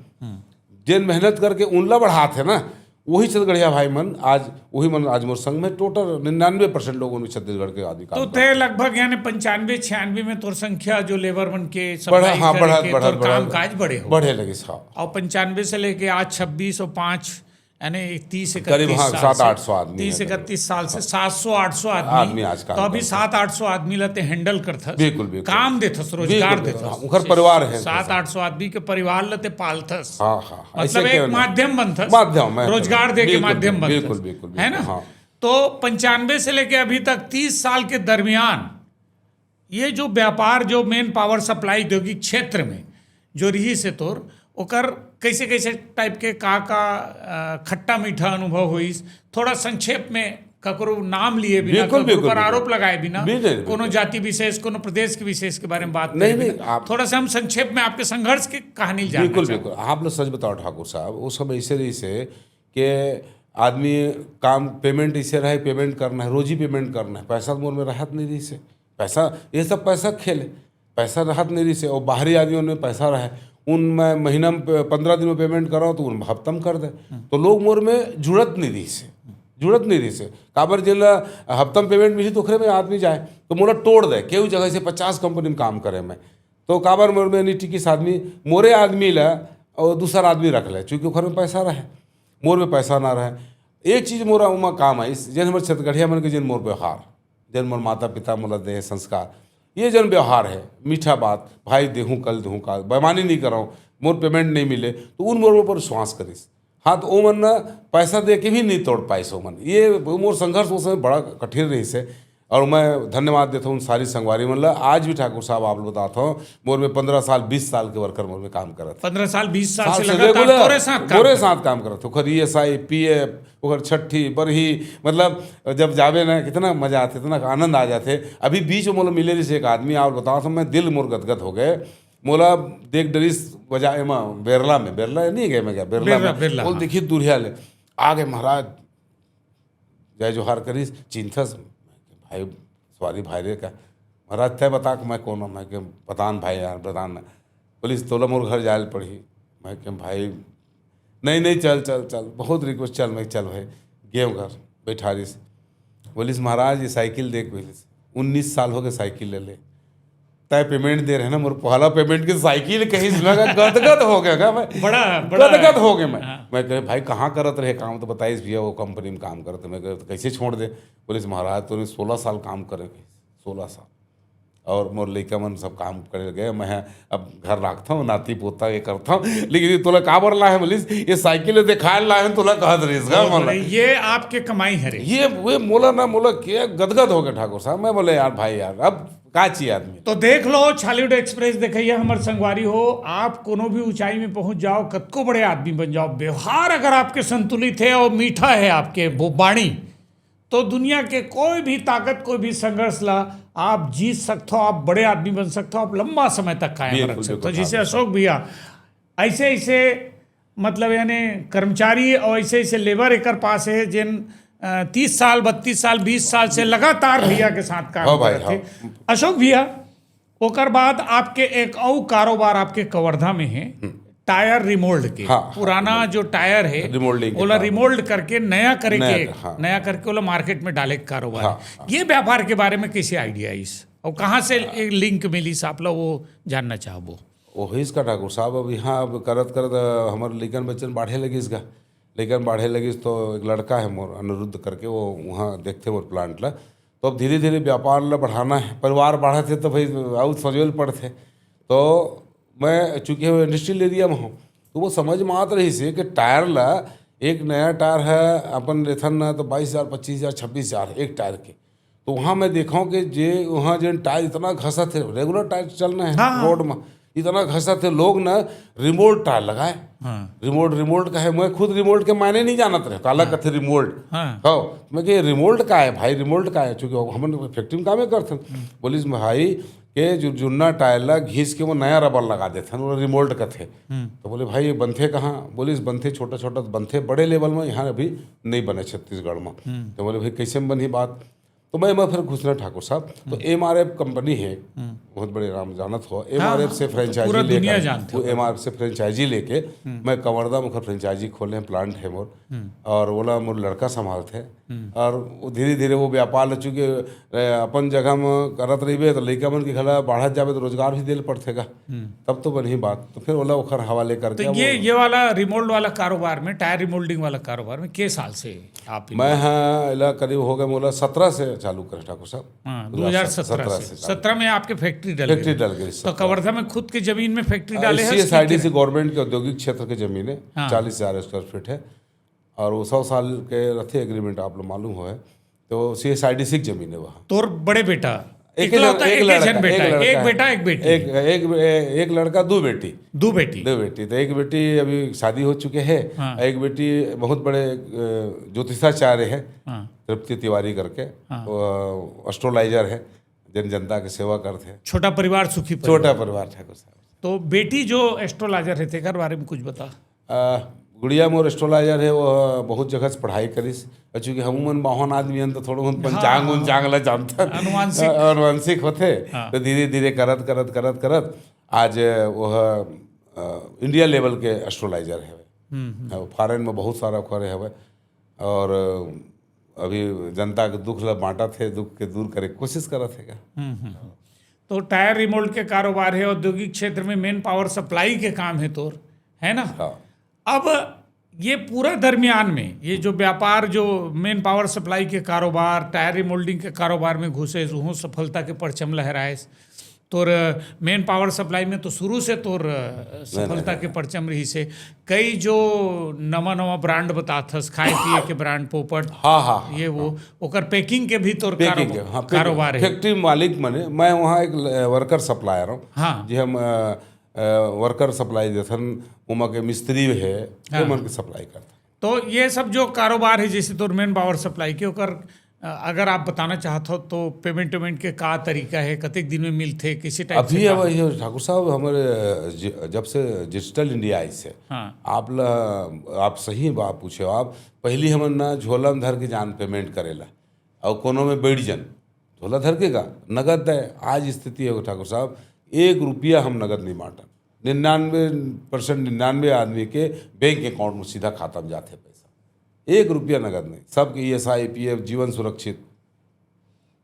जेन मेहनत करके उनला बढ़ात है ना, वही छत्तीसगढ़िया भाई मन आज, वही मन आज मोर संग में टोटल निन्यानवे परसेंट लोगों ने छत्तीसगढ़ के आदमी काम तो करते तय लगभग यानी पंचानवे छियानवे में तोर संख्या जो लेबर मन के सप्लाई हाँ, करे बढ़त, के बढ़त, तोर काम बढ़त। काज बढ़े हो। बढ़े लगिस, हाँ। और पंचानवे से लेके आज छब्बीस और पाँच यानी तीस करीब, हाँ, इकतीस साल सात आठ से, सौ आदमी तीस है। इकतीस साल से सात सौ आठ सौ आदमी। आदमी आज काम तो अभी करता सात आठ सौ आदमी ला तैं हैंडल करथस। बिल्कुल, बिल्कुल। काम देथस, रोजगार बिल्कुल, देथस। हाँ, ओकर परिवार है। सात आठ सौ आदमी के परिवार ला तैं पालथस। हाँ, हाँ, हाँ, ऐसे मतलब एक केवल माध्यम बनथस। माध्यम है। रोजगार दे के बिल्कुल, माध्यम बनथस। बिल्कुल, बिल्कुल, है ना? बिल्कुल, हाँ। तो पंचानवे से लेके अभी तक तीस साल के दरमियान ये जो व्यापार, जो मेन पावर सप्लाई औद्योगिक क्षेत्र में जो रहिस हे तोर, ओकर कैसे कैसे टाइप के का का, अ, खट्टा मीठा अनुभव होइस, थोड़ा संक्षेप में, ककरो नाम लिए बिना, बिल्कुल, ककरो बिल्कुल, पर बिल्कुल। आरोप लगाए बिना, बिल्कुल, बिल्कुल। कोनो जाति विशेष, कोनो प्रदेश के विशेष के बारे में बात नहीं, करे नहीं, बिना, आप थोड़ा सा हम संक्षेप में आपके संघर्ष के कहानी जानना बिल्कुल, चाहूँ। बिल्कुल। आप लोग सच बताओ ठाकुर साहब, वो समय ऐसे रहिस हे कि आदमी काम, पेमेंट ऐसे रहे, पेमेंट करना है, रोजी पेमेंट करना है, पैसा तो मोर में रहत नहीं रहिस हे। पैसा, ये सब पैसा खेले, पैसा रहत नहीं रहिस हे। और बाहरी आदमी मन में पैसा रहे, उन मैं महीना में प-, पंद्रह दिन में पेमेंट कराओ तो उन हफ्ता में कर दे। तो लोग मोर में जुड़त नहीं रहिस हे, जुड़त नहीं रहिस हे। काबर जेला हफ्ता में पेमेंट मिली तो ओखरे में आदमी जाए, तो मोला टोड़ दे, केहू जगह से पचास कंपनी में काम करे मैं, तो काबर मोर में नहीं टिकिस आदमी, मोरे आदमी ला और दूसर आदमी रख ले, चूंकि ओखर में पैसा रहे, मोर में पैसा ना रहे। एक चीज मोरा उमा काम आइस, जेन हमर छत्तीसगढ़िया मन के जेन मोर व्यवहार, जेन मोर माता पिता मोला दे संस्कार, ये जेन व्यवहार है, मीठा बात, भाई देहूँ कल देहूँ का, बेमानी नहीं कराऊँ, मोर पेमेंट नहीं मिले, तो उन मोर ऊपर विश्वास करिस। हाँ, तो ओमन ना पैसा दे के भी नहीं तोड़ पाइस ओमन। ये मोर संघर्ष उस समय बड़ा कठिन रहिस हे। और मैं धन्यवाद देता हूँ उन सारी संगवारी मन ला। आज भी ठाकुर साहब आप लोग बताता हूँ, मोर में पंद्रह साल, बीस साल के वर्कर मोर में काम करत। पंद्रह साल, बीस साल से साल से लगातार regular तोरे साथ काम मोरे करत। साथ काम करत। ओकर ईएसआई, पीएफ, ओकर छठी, बरही, मतलब जब जावे ना कितना मजा आथे, इतना आनंद आ जाथे। अभी बीच में मोला मिले रहिस एक आदमी, आप बताता हूँ, मैं दिल मोर गदगद हो गए। मोला देख डरिस बजा एमा बेरला में, बेरला नहीं गए मैं क्या, बेरला बेरला, में। बेरला, बोल हाँ। देखी दुरिहा ले, आ गए महाराज, जय जोहार करिस, चिंथस, भाई स्वारी भाई रे का, महाराज तय बता के मैं कौन हूँ? मैं के प्रधान भाई यार, प्रधान। बोलिस तोला मोर घर जाए ल पड़ही। मैं के भाई नहीं नहीं चल चल चल, बहुत रिक्वेस्ट, चल मैं चल भाई। गेव घर बैठा रहिस, बोलिस महाराज ये साइकिल देख, बोलिस उन्नीस साल हो गए साइकिल ले ले, तय पेमेंट दे रहे ना, मोर पहला पेमेंट के साइकिल कहिस, मैं कहा, गदगद हो गया का मैं? बड़ा, बड़ा। गदगद हो गया मैं। हाँ। मैं कहे, "भाई, कहाँ करत रहे काम?" तो बताइस, "भैया, वो कंपनी में काम करत।" मैं कहे, "तो कैसे छोड़ दे?" बोलिस, "महाराज, तूने सोलह साल काम करे।" "सोलह साल।" और मोर लइका मन सब काम करे गए, मैं अब घर राखता हूँ, नाती पोता ये करता हूँ, लेकिन ये तोला काबर ला है बोलिस, "ये साइकिल दिखाए ला है, तोला कहत रहिस गा मोला।" ये आपके कमाई हरे। ये वे मोला ना, मोला के गदगद हो गया ठाकुर साहब। मैं बोले, "यार भाई यार, अब का चाहिए आदमी?" तो देख लो, छॉलीवुड एक्सप्रेस देखइया हमर संगवारी हो, आप कोनो भी ऊंचाई में पहुंच जाओ, कतको बड़े आदमी बन जाओ, व्यवहार अगर आपके संतुलित है और मीठा है आपके वो बाणी, तो दुनिया के कोई भी ताकत, कोई भी संघर्ष ला आप जीत सकते हो, आप बड़े आदमी बन सकते हो, आप लंबा समय तक कायम बिल्कुल, रख सकते हो। बिल्कुल, जैसे हाँ, अशोक भैया, ऐसे ऐसे, मतलब, यानी कर्मचारी और ऐसे ऐसे लेबर एकर पास है, जिन तीस साल, बत्तीस साल, बीस साल से लगातार भैया के साथ काम हाँ भाई, करत हे। हाँ। अशोक भैया, ओकर बाद आपके एक अउ कारोबार आपके कवर्धा में है, टायर रिमोल्ड के। हाँ, हाँ, पुराना जो टायर है, रिमोल्डिंग के ओला काम। रिमोल्ड करके नया करे नया, के, हाँ। नया करके ओला मार्केट में डाले के कारोबार हाँ, है। ये व्यापार के बारे में कैसे आइडिया इस और कहाँ से एक लिंक मिलिस आप ला, वो जानना चाहबो। वही इसका ठाकुर साहब, अब यहाँ अब करत करत, अ, हमर लइकन बच्चन बाढ़े लगिस गा। लइकन बाढ़े लगिस तो एक लड़का है मोर, अनिरुद्ध करके, वो वहाँ देखते मोर प्लांट ला। तो अब धीरे धीरे व्यापार ला बढ़ाना है, परिवार बाढ़त है तो भाई अउ सोचवे ल पड़थे। तो मैं चूँकि वो इंडस्ट्रियल एरिया में हूँ, तो वो समझ में आत रहिस हे कि टायर ला, एक नया टायर है अपन लेथन ना तो बाईस हजार, पच्चीस हजार, छब्बीस हजार एक टायर के। तो वहाँ मैं देखा हूँ कि जे वहाँ जेन टायर इतना घसत है, रेगुलर टायर चलना है हाँ, हाँ। रोड में, इतना घसत है, लोग ना रिमोल्ड टायर लगाए। हाँ। रिमोल्ड, रिमोल्ड का है, मैं खुद रिमोल्ड के मायने नहीं जानत रहे, काला कथे रिमोल्ड। हाँ। हाँ, मैं कहे, "रिमोल्ड का है भाई, रिमोल्ड का है?" चूँकि हम फैक्ट्री में कामे करथन। बोलिस, "भाई, के जो जुन्ना टायर ला घिस के वो नया रबर लगा देथन, वो रिमोल्ड कथे।" तो बोले, "भाई, ये बनथे कहाँ?" बोलिस, "बनथे छोटा छोटा तो बनथे, बड़े लेवल में यहाँ अभी नहीं बने छत्तीसगढ़ में।" तो बोले, "भाई, कैसे में बनही बात?" तो मैं, मैं फिर घुसना ठाकुर साहब, तो एम आर एफ कंपनी है, बहुत बड़े नाम जानत हो, एम आर एफ से हाँ, तो फ्रेंचाइजी पूरा दुनिया लेकर, जानते वो हो। एम आर एफ से फ्रेंचाइजी लेके मैं कवर्धा में ओकर फ्रेंचाइजी खोले हैं, प्लांट है मोर, और ओला मोर लड़का संभालथे। और वो धीरे धीरे वो व्यापार ल चूँकि, ए, अपन जगह में करत रहिबे तो लइका मन के घला बाढ़त जाबे तो रोजगार भी दे ल पड़थे गा। तब तो बनही बात। तो फिर ओला ओखर हवाले तो करके ये वो ये वाला रिमोल्ड वाला कारोबार में, टायर रिमोल्डिंग वाला कारोबार में के साल से आप मैं हाँ, एला करीब हो गए मोला सत्रह से चालू करे ठाकुर साहब। हाँ, दो हज़ार दो हज़ार सत्रह से। सत्रह से। सत्रह में आपके फैक्ट्री डल फैक्ट्री गई। डल गई। तो कवर्धा में खुद के जमीन में फैक्ट्री डाले हैं, C S I D C government के औद्योगिक क्षेत्र के जमीन है, हाँ। चालीस हजार स्क्वायर फीट है, और वो सौ साल के रथे एग्रीमेंट, आप लोग मालूम हो है, तो सी एस आई डी सी की जमीन है वहाँ। तोर बड़े बेटा, एक इकलौता, लड़-, एक एक ही लड़का, जन बेटा एक है, लड़का एक है। बेटा, एक बेटी। एक, एक, एक लड़का, दो बेटी। दो बेटी। दो बेटी, तो एक बेटी अभी शादी हो चुके हैं, हाँ। एक बेटी बहुत बड़े, अ, ज्योतिषाचार्य है, हाँ। तृप्ति तिवारी करके, हाँ। वो एस्ट्रोलॉजर है, जन जनता के सेवा करते हैं। छोटा परिवार सुखी परिवार। छोटा परिवार ठाकुर साहब। तो बेटी जो एस्ट्रोलॉजर है, तेकर बारे में कुछ बता। आ, गुड़िया मोर एस्ट्रोलॉजर है, वो बहुत जगह से पढ़ाई करिस। और चूंकि हम मन बाहन आदमी हन, तो थोड़ा बहुत पंचांग हाँ। उंचांग ला जानता। अनुवांशिक। अनुवांशिक होते। हाँ। तो धीरे धीरे करत, करत, करत, करत आज वो, आ, इंडिया लेवल के एस्ट्रोलॉजर है। हम्म, हम्म। फॉरेन में बहुत सारा करे हवे। और अभी जनता के दुख ला बांटत है, दुख के दूर करे के कोशिश करत है का। हम्म, हम्म। तो टायर रिमोल्ड के कारोबार है, औद्योगिक क्षेत्र में मेन पावर सप्लाई के काम है तोर, है ना? हाँ। अब ये पूरा दरमियान में ये जो व्यापार, जो मेन पावर सप्लाई के कारोबार, टायर रिमोल्डिंग के कारोबार में घुसे, उहों सफलता के परचम लहराए। तोर मेन पावर सप्लाई में तो शुरू से तोर सफलता के परचम रहिसे। कई जो नवा नवा ब्रांड बताथस, खाए पिए के ब्रांड, पोपट, हाँ, हाँ, हाँ। ये वो, ओकर पैकिंग के भी तोर पैकिंग कारोबार, के, हाँ, कारोबार है। फैक्ट्री मालिक मने, मैं वहाँ एक वर्कर सप्लायर हूँ। हाँ। जी, हम वर्कर सप्लाई देथन, उमा के मिस्त्री है, ये हाँ। मन के सप्लाई करथन। तो ये सब जो कारोबार है, जैसे तोर मेन पावर सप्लाई के, ओकर, अ, अगर आप बताना चाहत हो तो पेमेंट वेमेंट के का तरीका है, कतेक दिन में मिलथे, किसी टाइप अभी से अब काम? ये ठाकुर साहब, हमारे जि-, जब से डिजिटल इंडिया आइस है, हाँ। आप ला, आप सही बात पूछे हो आप। पहली हमन ना झोला में धर के जान पेमेंट करेला, और कोनो में बैठ जन झोला धर के का नगद दे। आज स्थिति है ठाकुर साहब, एक रुपया हम नगद नहीं बांटन। निन्यानवे परसेंट, निन्यानवे आदमी के बैंक अकाउंट में सीधा खाता में जाते पैसा, एक रुपया नगद नहीं। सबके E S I, P F, जीवन सुरक्षित।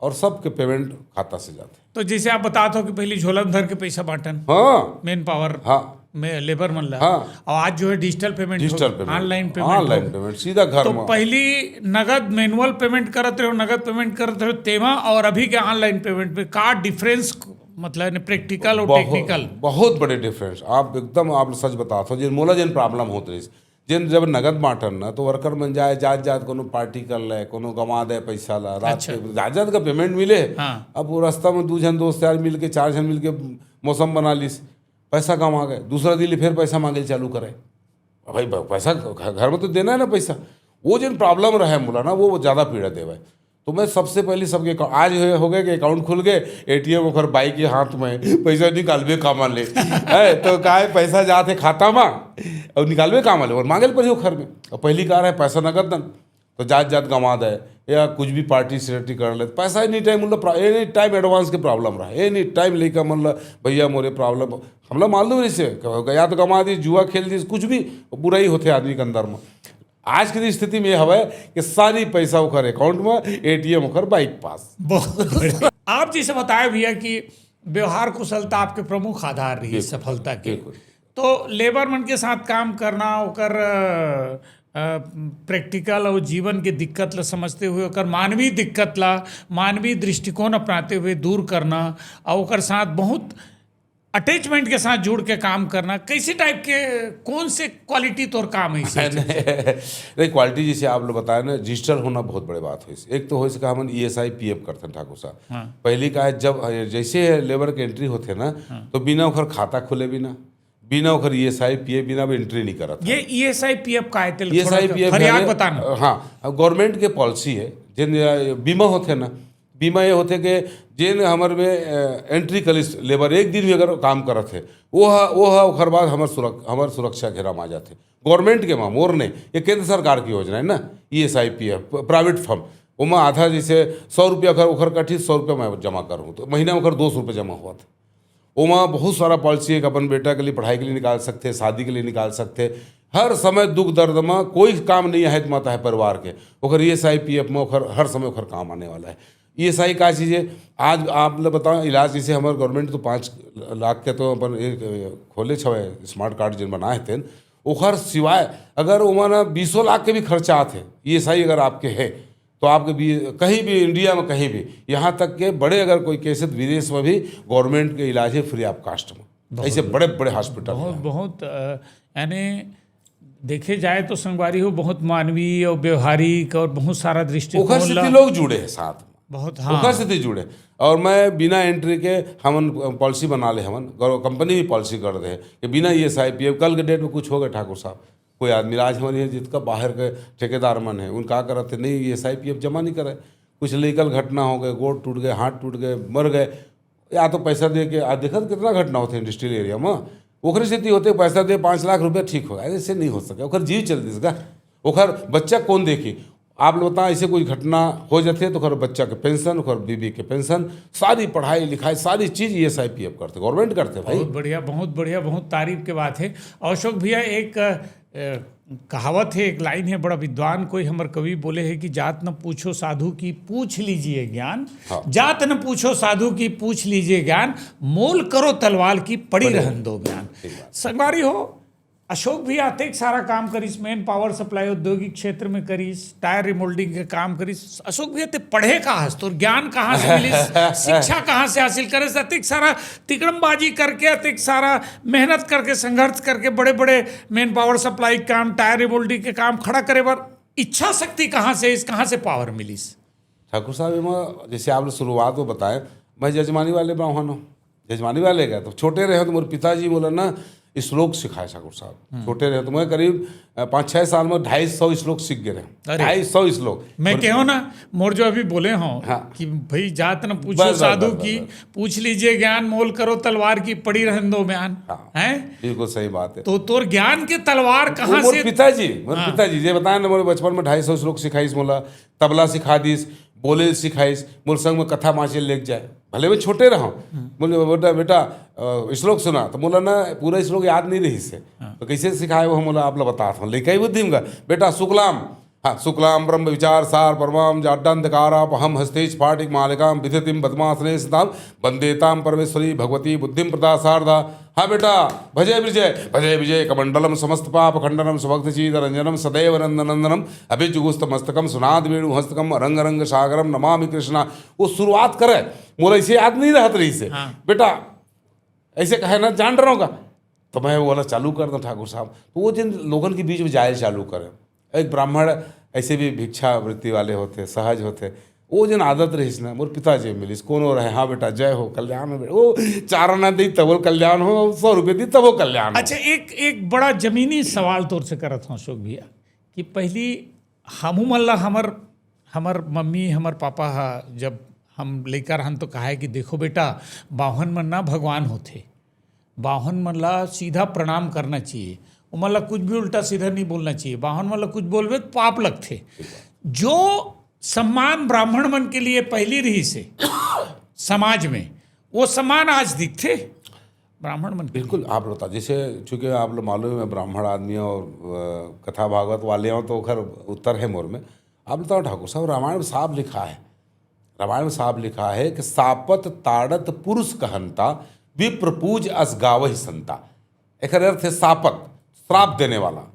और सबके पेमेंट खाता से जाथे। तो जैसे आप बतात हो कि पहली झोला में धर के पैसा बांटन, हाँ मैन पावर हाँ में लेबर मन ला, हाँ। और आज जो है digital payment, digital payment, online payment, online payment सीधा घर तो में। पहली नगद मैनुअल पेमेंट करत रहे, नगद पेमेंट करत रहे तेमा, और अभी के ऑनलाइन पेमेंट में का डिफरेंस, मतलब प्रैक्टिकल और बहुत, टेक्निकल? बहुत बड़े डिफरेंस। आप एकदम, आप सच बतात हो, जिन मोला जिन प्रॉब्लम होत रहिस, जिन जब नगद बांटन ना, तो वर्कर मन जाए, जात जात कोनो पार्टी कर ले, कोनो गंवा दे पैसा ला, रात अच्छा। के जात जात का पेमेंट मिले। हाँ। अब वो रास्ता में दू झन दोस्त यार मिलके, चार झन मिलके मौसम बना लिस, पैसा गंवा गए, दूसरा दिन ले फिर पैसा मांगे चालू करे। भाई ब- पैसा घ- घर में तो देना है ना पैसा। वो जिन प्रॉब्लम रहे मोला ना, वो ज्यादा पीड़ा देवे। तो मैं सबसे पहले सबके account, आज हो, हो गए कि अकाउंट खुल गए, एटीएम ओकर बाइक के हाथ में, पैसा निकालबे कामा ले है, तो का है, पैसा जात है खाता में और निकालबे कामा ले, और मांगे ल पड़ी घर में। और पहली कार है पैसा नगद दन, तो जात जात गंवा दे या कुछ भी पार्टी सिर्टी कर ले, पैसा एनी टाइम मतलब एनी टाइम एडवांस के प्रॉब्लम रहा, एनी टाइम लेकर मतलब भैया मोरे प्रॉब्लम, हमला मालूम रहिसे, या तो गंवा दिस, जुआ खेल दिस, कुछ भी बुराई होते आदमी के अंदर में। आज की स्थिति में ये हवे कि सारी पैसा ओकर अकाउंट में, एटीएम ओकर बाइक पास। बहुत बढ़िया। आप जैसे बताए भैया कि व्यवहार कुशलता आपके प्रमुख आधार रही बिल्कुल, सफलता के। बिल्कुल। तो लेबर मन के साथ काम करना, ओकर प्रैक्टिकल और जीवन के दिक्कत ला समझते हुए, ओकर मानवीय दिक्कत ला, मानवीय दृष्टिकोण अपनाते हुए दूर करना, और ओकर साथ बहुत अटैचमेंट के साथ जुड़ के काम करना, कैसे टाइप के, कौन से क्वालिटी तोर काम है इसे? नहीं, क्वालिटी जैसे आप लोग बताए ना, डिजिटल होना बहुत बड़े बात हो। एक तो हो सका हमन ईएसआई पीएफ करथन ठाकुर साहब। हाँ। पहली का है, जब जैसे लेबर के एंट्री होते ना, तो बिना ओकर खाता खुले बिना, बिना ओकर ईएसआई पीएफ बिना अब एंट्री नहीं करत। ये ईएसआई पीएफ का है, तेल ईएसआई पीएफ फरियाद बताना। हाँ, गवर्नमेंट के पॉलिसी है, जिन अ, बीमा होते ना, बीमा ये होते कि जिन हमर में एंट्री कलिस लेबर एक दिन भी अगर काम करत है, वो ह, वो ह, ओकर बाद हमर सुरक, हमर सुरक्षा घेरा में आ जाते। गवर्नमेंट के मा, मोर नहीं, ये केंद्र सरकार की योजना है ना, ईएसआई पीएफ, प्राइवेट फर्म, ओमा आधा जैसे सौ रुपया ओकर, ओकर कटी, सौ रुपया मैं जमा करूँ, तो महीना में ओकर दो सौ रुपया जमा हुआ था। ओमा बहुत सारा पॉलिसी है कि अपन बेटा के लिए पढ़ाई के लिए निकाल सकते हैं, शादी के लिए निकाल सकते हैं। हर समय दुख दर्द में कोई काम नहीं है, माता है परिवार के, ओकर ईएसआई पीएफ में ओकर हर समय ओकर काम आने वाला है। ईएसआई का चीज़ है, आज आप लोग बताओ, इलाज जैसे हमारे गवर्नमेंट तो पाँच लाख के तो अपन एक, अ, खोले छवे स्मार्ट कार्ड जिन बनाए थे, ओकर सिवाय अगर ओमा ना बीसों लाख के भी खर्चा आते, ईएसआई अगर आपके है, तो आपके भी कहीं भी इंडिया में कहीं भी, यहाँ तक के बड़े अगर कोई केस है तो विदेश में भी गवर्नमेंट के इलाज है फ्री ऑफ कॉस्ट में। ऐसे बड़े बड़े हॉस्पिटल बहुत हैं। बहुत अ, यानी देखे जाए तो संगवारी हो, बहुत मानवीय और व्यवहारिक और बहुत सारा दृष्टिकोण ओकर से ला- भी लोग जुड़े हैं साथ में। बहुत, हाँ। ओकर से भी जुड़े। और मैं बिना एंट्री के हमन पॉलिसी बना ले, हमन गौरव कंपनी भी पॉलिसी कर दे कि बिना ईएसआई पीएफ, कल के डेट में कुछ हो गए ठाकुर साहब, कोई आदमी आज हमारे यहाँ जितका बाहर के ठेकेदार मन है, उनका करत थे नहीं, ईएसआई पीएफ जमा नहीं करे, कुछ लीगल घटना हो गए, गोड़ टूट गए, हाथ टूट गए, मर गए, या तो पैसा दे के, आज देखा तो कितना घटना होते हैं इंडस्ट्रियल एरिया में, ओकरे सेती होते, पैसा दे पाँच लाख रुपया, ठीक हो, ऐसे नहीं हो सके, ओकर जीव चल दिस का, ओकर बच्चा कौन देखी? आप लोग बताओ, ऐसे कोई घटना हो जाते तो ओकर बच्चा के पेंशन, ओकर बीबी के पेंशन, सारी पढ़ाई लिखाई, सारी चीज ईएसआई पीएफ करते, गवर्नमेंट करते भाई। बहुत बढ़िया, बहुत बढ़िया, बहुत तारीफ के बात है। अशोक भैया, एक अ, कहावत है, एक लाइन है, बड़ा विद्वान कोई हमर कवि बोले है कि जात न पूछो साधु की, पूछ लीजिए ज्ञान। हाँ। जात न पूछो साधु की, पूछ लीजिए ज्ञान, मोल करो तलवार की, पड़ी पड़ी रहन दो बयान। ठीक बात। संगवारी हो, अशोक भी अतेक सारा काम करिस, मैन पावर सप्लाई औद्योगिक क्षेत्र में करिस, टायर रिमोल्डिंग के काम करिस। अशोक भैया, ते पढ़े कहाँ से, तोर ज्ञान कहाँ से मिलिस, शिक्षा कहाँ से हासिल करे, अतेक सारा तिकड़मबाजी करके, अतेक सारा मेहनत करके, संघर्ष करके, बड़े बड़े मैन पावर सप्लाई के काम, टायर रिमोल्डिंग के काम खड़ा करे बर इच्छा शक्ति कहाँ से, इस कहाँ से पावर मिलिस? ठाकुर साहब, एमा जैसे आप लोग शुरुआत में बताए, मैं जजमानी वाले ब्राह्मण हूँ, जजमानी वाले का तो छोटे रहे तो मोर पिताजी मोला ना श्लोक सिखाए ठाकुर साहब। छोटे रहे तो मैं करीब अ, पाँच छः साल में ढाई सौ श्लोक सीख गए रहे। अरे। ढाई सौ श्लोक। मैं कहो ना, मोर जो अभी बोले हो हाँ। कि भाई जात न पूछो बस, बस, साधु बस, बस, की, बस। पूछ लीजिए ज्ञान, मोल करो तलवार की, पड़ी रहन दो बयान। हाँ। हैं? बिल्कुल सही बात है। तो तोर ज्ञान के तलवार कहाँ मोर से? पिताजी, मोर हाँ। पिताजी जे बताए ना, मोर बचपन में ढाई सौ श्लोक सिखाइस मोला, तबला सिखा दिस, बोले सिखाइस, मोर संग में कथा बाँचे लेके जाए, भले मैं छोटे रहा। बोले, "बेटा, बेटा, अ, श्लोक सुना।" तो मोला ना पूरा श्लोक याद नहीं रहिस है। तो कैसे सिखाए वो मोला आप लोग बतात हूँ, लेके ही बुद्धि में, "बेटा शुक्लाम हाँ, शुक्लां ब्रह्म विचार सार परमां जाड्डांधकारापहं हस्ते स्फाटिक मालिकां विधृतिं पद्मासने सतां वंदेतां परमेश्वरी भगवती बुद्धिं प्रदा शारदा। हाँ बेटा, भजे विजय भजे विजय कमंडलम समस्त पाप खंडनम सुभक्त चीत रंजनम सदैव नंद नंदनम अभिजुगुस्त मस्तकम सुनाद वेणु हस्तकम रंग रंग सागरम नमामि कृष्णा। वो शुरुआत करे, मोला ऐसे याद नहीं रहत रहिसे। हाँ। बेटा, ऐसे कहे ना, जान रहा होगा, तो मैं बोला, "चालू कर दो ठाकुर साहब।" तो वो जिन लोगन के बीच में जाए चालू करे, एक ब्राह्मण ऐसे भी भिक्षावृत्ति वाले होते, सहज होते, वो जिन आदत रहिस ना, मोर पिताजी मिलिस, "कोनो रहे?" "हाँ बेटा, जय हो, कल्याण हो बेटा।" वो चार आना दी तब वो कल्याण हो, सौ रुपये दी तब वो कल्याण हो। अच्छा, एक, एक बड़ा जमीनी सवाल तोर से करत हूँ अशोक भैया, कि पहली हमू मन ला हमर, हमर मम्मी, हमर पापा हा, जब हम लइका रहन तो कहा है कि देखो बेटा, बाहुन मन ना भगवान होथे, बाहुन मन ला सीधा प्रणाम करना चाहिए, ओमन ला कुछ भी उल्टा सीधा नहीं बोलना चाहिए, बाहुन मन ला कुछ बोलबे तो पाप लगथे। जो सम्मान ब्राह्मण मन के लिए पहली रहिसे समाज में, वो सम्मान आज दिखथे ब्राह्मण मन के लिए। बिल्कुल, आप बता, जैसे चूंकि आप लोग मालूम है, मैं ब्राह्मण आदमी और, अ, कथा भागवत वाले हूँ, तो ओकर उत्तर है मोर में। आप बताओ ठाकुर साहब, रामायण में साफ लिखा है, रामायण में साफ लिखा है कि "सापत ताड़त पुरुष कहंता, विप्र पूज अस गावहि संता।" एकर अर्थ है सापत, श्राप देने वाला,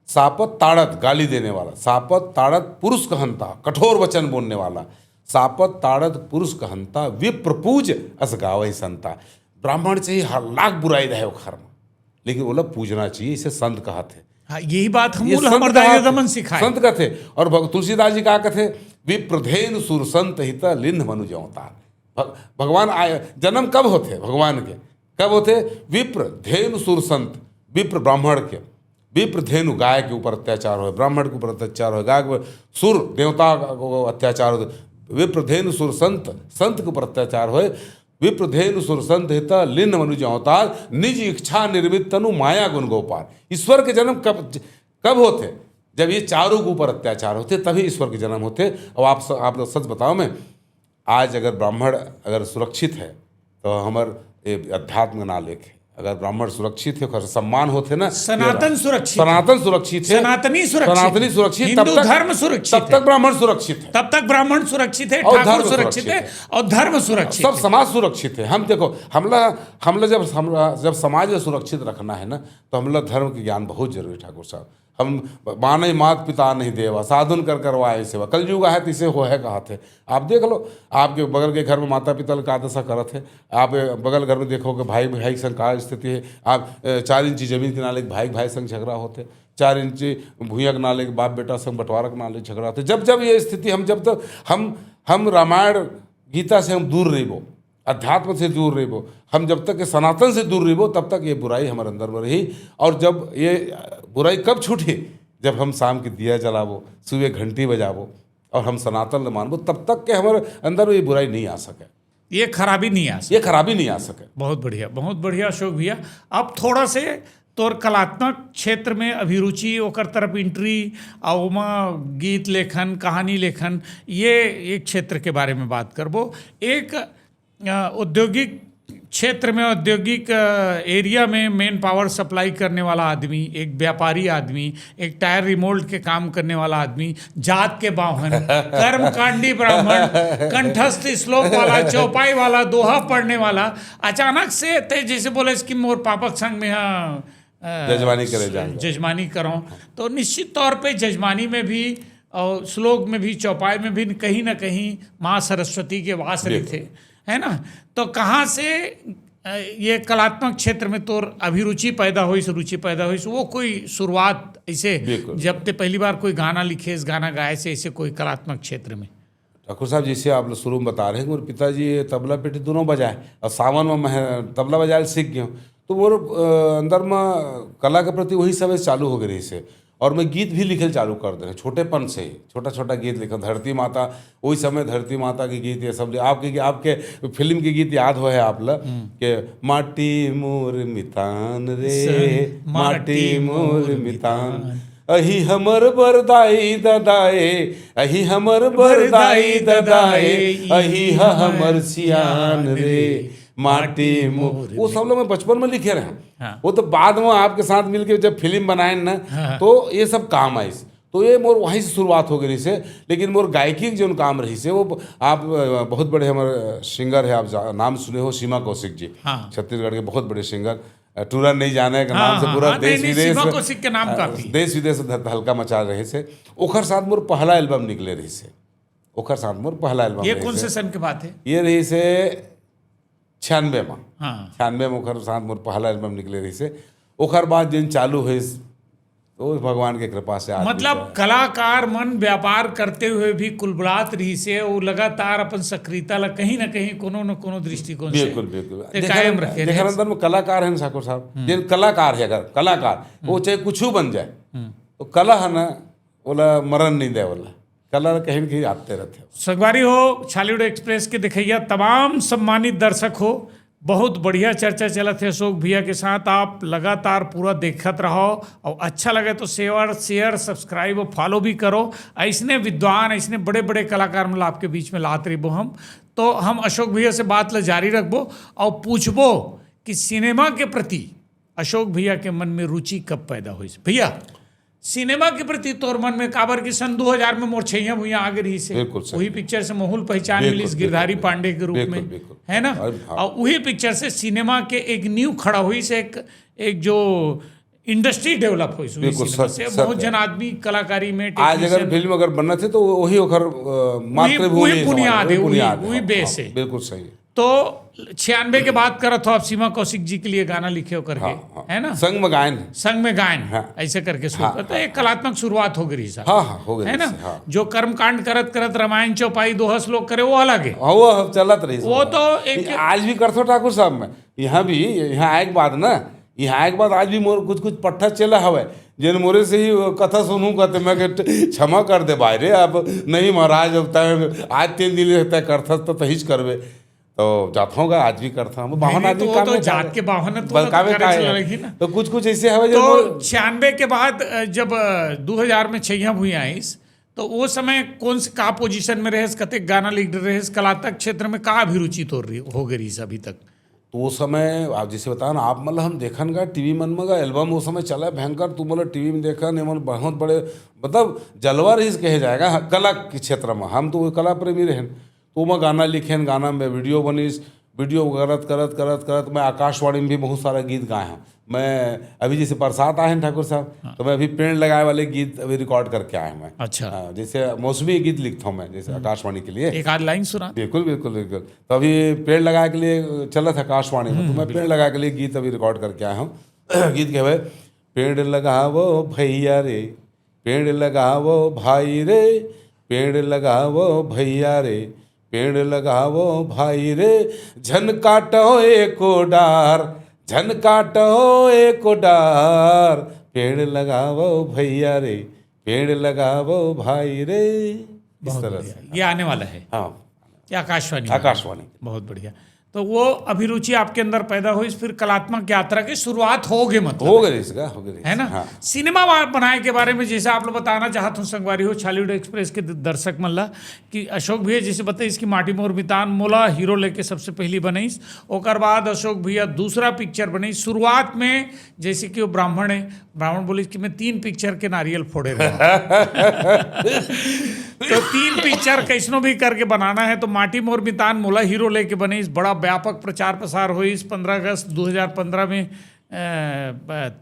सापत ताड़त, गाली देने वाला, सापत ताड़त पुरुष कहंता, कठोर वचन बोलने वाला, सापत ताड़त पुरुष कहंता, विप्र पूज अस गावहि संता। ब्राह्मण चाहे हर लाख बुराई रहे ओखर में, लेकिन ओला पूजना चाहिए, इसे संत कहत है। हाँ, यही बात हम ये मूल संत हमर दाई कहत ददा है, मन सिखाए। संत कहत है। और भग-, तुलसीदास जी का कहते हैं, "विप्रधेनु सुर संत हित लिन्ह मनुज अवतार।" भग-, भगवान आए, जन्म कब होते हैं भगवान के? कब होते हैं? विप्र धेनु सुर संत, विप्र ब्राह्मण के, विप्र धेनु गाय के ऊपर अत्याचार होय, ब्राह्मण के ऊपर अत्याचार होय, गाय के ऊपर सुर देवता को अत्याचार होय, विप्र धेनु सुर संत, संत के ऊपर अत्याचार होय, विप्र धेनु सुर संत हित लिन्ह मनुज अवतार, निज इच्छा निर्मित तनु माया गुण गोपार। ईश्वर के जन्म कब, कब होते? जब ये चारों के ऊपर अत्याचार होते, तभी ईश्वर के जन्म होते। अब आप स-, आप लोग सच बताओ, मैं आज अगर ब्राह्मण अगर सुरक्षित है, तो हमर ये अध्यात्म ना लेके, अगर ब्राह्मण सुरक्षित है, ओकर सम्मान होथे ना, सनातन ये सुरक्षित है। सनातन सुरक्षित है। सनातनी सुरक्षित सनातनी है। सुरक्षित, हिंदू तब तक, धर्म सुरक्षित तब है। तक ब्राह्मण सुरक्षित है। तब तक ब्राह्मण सुरक्षित है, और ठाकुर धर्म सुरक्षित सुरक्षित है, है। और धर्म सुरक्षित सब है। समाज सुरक्षित है। हम देखो, हमला, हमला जब, हमला जब समाज ला सुरक्षित रखना है ना, तो हमला धर्म के ज्ञान बहुत जरूरी है, ठाकुर साहब। हम माने मात पिता नहीं देवा, साधुन कर करवाए सेवा। कलयुग आहे तिसे हो है कहत है। आप देख लो, आपके बगल के घर में माता पिता ल का दशा करत है, आप बगल घर में देखो कि भाई भाई संग का स्थिति है। आप, अ, चार इंची जमीन के नाले भाई भाई संग झगड़ा होते, चार इंची भुइयां के नाले बाप बेटा संग बंटवारा के नाले झगड़ा होते। जब जब ये स्थिति हम, जब तक हम, हम रामायण गीता से हम दूर रहिबो, अध्यात्म से दूर रहिबो, हम जब तक के सनातन से दूर रहिबो, तब तक ये बुराई हमर अंदर में रही। और जब ये बुराई कब छूटी? जब हम शाम के दिया जलाबो, सुबह घंटी बजाबो और हम सनातन ल मानबो, तब तक के हमर अंदर में ये बुराई नहीं आ सके। ये खराबी नहीं आ सके। ये खराबी नहीं आ सके। बहुत बढ़िया, बहुत बढ़िया अशोक भैया। अब थोड़ा से तोर कलात्मक क्षेत्र में अभिरुचि, ओकर तरफ एंट्री, आ ओमा गीत लेखन, कहानी लेखन, ये एक क्षेत्र के बारे में बात करबो। एक, अ, औद्योगिक क्षेत्र में, औद्योगिक, अ, एरिया में मैन पावर सप्लाई करने वाला आदमी, एक व्यापारी आदमी, एक टायर रिमोल्ड के काम करने वाला आदमी, जात के बाहन, कर्मकांडी ब्राह्मण, कंठस्थ श्लोक वाला, चौपाई वाला, दोहा पढ़ने वाला, अचानक से ते जैसे बोले कि मोर पापक संग में, हाँ, अ, जजमानी करे जाएंगे। जजमानी करो, तो निश्चित तौर पे जजमानी में भी और श्लोक में भी, चौपाई में भी कहीं ना कहीं माँ सरस्वती के वास बिल्कुल। रहिथे, है ना? तो कहाँ से, अ, ये कलात्मक क्षेत्र में तोर अभिरुचि पैदा होइस, रुचि पैदा होइस, वो कोई शुरुआत ऐसे, बिल्कुल। जब ते पहली बार कोई गाना लिखेस, गाना गाएस, ऐसे कोई कलात्मक क्षेत्र में? ठाकुर साहब, जैसे आप लोग शुरू में बता रहे हैं, मेरे पिताजी ये तबला पेटी दोनों बजाए, और सावन में मैं तबला बजाए सीख गया हूँ। तो वो, अ, अंदर में कला के प्रति वही समय चालू हो गई रहिसे, और मैं गीत भी लिखल चालू कर दे रहे छोटेपन से ही। छोटा छोटा गीत लिखा, धरती माता, वही समय धरती माता के गीत, ये सब ले-, आपके, आपके फिल्म के गीत याद हो है आप ला, हम्म। के "माटी मोर मितान रे, सन, माटी माटी मोर मोर मितान, मितान। अही हमर बरदाई ददाए, अही हमर बरदाई ददाए, अही ह हमर सियान रे, माटी मोर।" वो सब लोग मैं बचपन में लिखे रहे हैं। हाँ। वो तो बाद में आपके साथ मिलके जब फिल्म बनाए ना, हाँ। तो ये सब काम आइस। तो ये मोर वहीं से शुरुआत हो गई रहिसे। लेकिन मोर गायकी के जोन काम रहिसे, वो आप, अ, बहुत बड़े हमर सिंगर है, आप जा-, नाम सुने हो, सीमा कौशिक जी, हाँ। छत्तीसगढ़ के बहुत बड़े सिंगर, अ, टूरा नहीं जाने के हाँ, नाम से हाँ, पूरा हाँ, देश नहीं, नहीं, विदेश, सीमा कौशिक के नाम अ, काफी। देश विदेश में धल-, हल्का मचा रहिसे। ओखर साथ मोर पहला एल्बम निकले रहिसे, ओखर साथ मोर पहला एल्बम ये रहिसे। कौन से सन के बात है? ये रहिसे छियानवे में। हाँ। छियानवे में ओखर साथ मोर पहला एल्बम निकले रहिसे। ओखर बाद जिन चालू होइस, तो भगवान के कृपा से आज मतलब भी कलाकार मन व्यापार करते हुए भी कुलबुलात रहिसे, वो लगातार अपन सक्रियता ला कहीं ना कहीं कोनो न कोनो दृष्टिकोण से बिल्कुल, बिल्कुल। ते जेखर कायम रखे जेखर रहे। अंदर में कलाकार है ना ठाकुर साहब, हम्म। जेन कलाकार है, अगर कलाकार, वो हम्म। चाहे कुछ बन जाए, हम्म। तो कला है ना, ओला मरण नहीं दे वाला, कला कहीं न कहीं आते रहते। संगवारी हो, छालीवुड एक्सप्रेस के देखइया तमाम सम्मानित दर्शक हो, बहुत बढ़िया चर्चा चलत हे अशोक भैया के साथ। आप लगातार पूरा देखत रहो और अच्छा लगे तो शेयर, शेयर, सब्सक्राइब और फॉलो भी करो। ऐसने विद्वान, ऐसने बड़े-बड़े कलाकार मन ला आपके बीच में लात रहिबो हम। तो हम अशोक भैया से बात ला जारी रखबो और पूछबो कि सिनेमा के प्रति अशोक भैया के मन में रुचि कब पैदा होइस? भैया, सिनेमा के प्रति तोर मन में, काबर कि सन दो हज़ार में मोर छइहां भुइयां आ गे रहिस हे। बिल्कुल सही। वही पिक्चर से महू ल पहचान बिल्कुल, मिलिस बिल्कुल, गिरधारी बिल्कुल। पांडे के रूप बिल्कुल, में, बिल्कुल। है ना? अरे हाँ। और वही पिक्चर से सिनेमा के एक नींव खड़ा होइस, एक, एक जो इंडस्ट्री डेवलप होइस वही बिल्कुल, सिनेमा सत्य, से। बहुत सत्य। जन आदमी कलाकारी में, आज अगर टेक्नीशियन फिल्म अगर बनत हे तो वही ओखर, अ, वही, मातृभूमि वही समझ, बुनियाद वही है, वही, बुनियाद है। वही हाँ, बेस हाँ, है। बिल्कुल सही। तो छियानवे के बात करत हो आप, सीमा कौशिक जी के लिए गाना लिखे हो करके, हाँ, हाँ। है ना? संग में गायन। संग में गायन, हाँ। ऐसे करके शुरू हाँ, करते। हाँ, एक कलात्मक शुरुआत हो गई साहब। हाँ, हाँ, हो गई है ना? इससे, हाँ। जो कर्मकांड करत करत रामायण चौपाई दोहा श्लोक करे, वो अलग है। हाँ, वो अब चलत रही वो सब। तो एक आज भी करथो ठाकुर साहब में। यहाँ भी, यहाँ आए के बाद ना, यहाँ आए के बाद आज भी मोर कुछ कुछ पट्ठा चला हवे, जेन मोरे से ही कथा सुनहूँ कहते, मैं कहे, "क्षमा कर दे भाई रे, अब नहीं महाराज, अब तय आज तीन दिन रहता करथस तो तहीच करबे।" तो जात होगा, आज भी करता हूँ। बावन नहीं, आदमी तो वो काम तो में जात जावे। के बावन है, तो बस वो तो कामे करे का चला है। लगी ना। तो कुछ, कुछ ऐसे हवे जो तो बोल छियानवे के बाद, अ, जब, अ, दो हज़ार में छइहां भुइयां आइस, तो वो समय कौन से, का पोजीशन में रहेस, कतेक गाना लिख रहेस, कलात्मक क्षेत्र में का अभिरुचि तोर रही, हो गई रहिस अभी तक? तो वो समय आप जैसे बताओ ना, आप मतलब हम देखन का टीवी मन में का एल्बम वो समय चला भयंकर, तू बोले टीवी में देखन, ये मन बहुत बड़े, मतलब जलवा रहिस कहे जाएगा, हाँ, कला के क्षेत्र में। हम तो वो कला प्रेमी रहेन। तो मैं गाना लिखेन, गाना में वीडियो बनिस, वीडियो करत, करत, करत, करत मैं आकाशवाणी में भी बहुत सारा गीत गाए हूँ। मैं अभी जैसे बरसात आए हैं ठाकुर साहब, हाँ। तो मैं अभी पेड़ लगाए वाले गीत अभी रिकॉर्ड करके आया हूँ मैं। अच्छा। हाँ, जैसे मौसमी गीत लिखता हूँ मैं, जैसे हम्म। आकाशवाणी के लिए। एक आध लाइन सुना। बिल्कुल, बिल्कुल, बिल्कुल। तो अभी पेड़ लगाए के लिए चला था आकाशवाणी में, तो हम्म, मैं पेड़ बिल्कुल। लगाए के लिए गीत अभी रिकॉर्ड करके आया हूँ। गीत के भाई, पेड़ लगावो भैया रे, पेड़ लगावो भाई रे, पेड़ लगावो भैया रे, पेड़ लगावो भाई रे, झन काटो एको डार, झन काटो एको डार, पेड़ लगावो भैया रे, पेड़ लगावो भाई रे। इस बहुत तरह से। बढ़िया। ये आने वाला है। हाँ। ये आकाशवाणी में। आकाशवाणी। बहुत बढ़िया। तो वो अभिरुचि आपके अंदर पैदा होइस, फिर कलात्मक यात्रा की शुरुआत हो गई, मतलब। हो गई इसका, हो गई है ना? हाँ। सिनेमा वा-, बनाए के बारे में जैसे आप लोग बताना चाहत हूँ, संगवारी हो, छालीवुड एक्सप्रेस के द-, दर्शक मन ला, कि अशोक भैया जैसे बताइस कि माटी मोर मितान मोला हीरो लेके सबसे पहली बनइस, ओकर बाद अशोक भैया दूसरा पिक्चर बनइस। शुरुआत में जैसे कि वो ब्राह्मण है, ब्राह्मण बोलिस कि मैं तीन पिक्चर के नारियल फोड़े रहा। तो तीन पिक्चर कैसनो भी करके बनाना है, तो माटी मोर मितान मोला हीरो लेके बनइस, बड़ा व्यापक प्रचार प्रसार होइस। पन्द्रह अगस्त दो हज़ार पन्द्रह में, अ,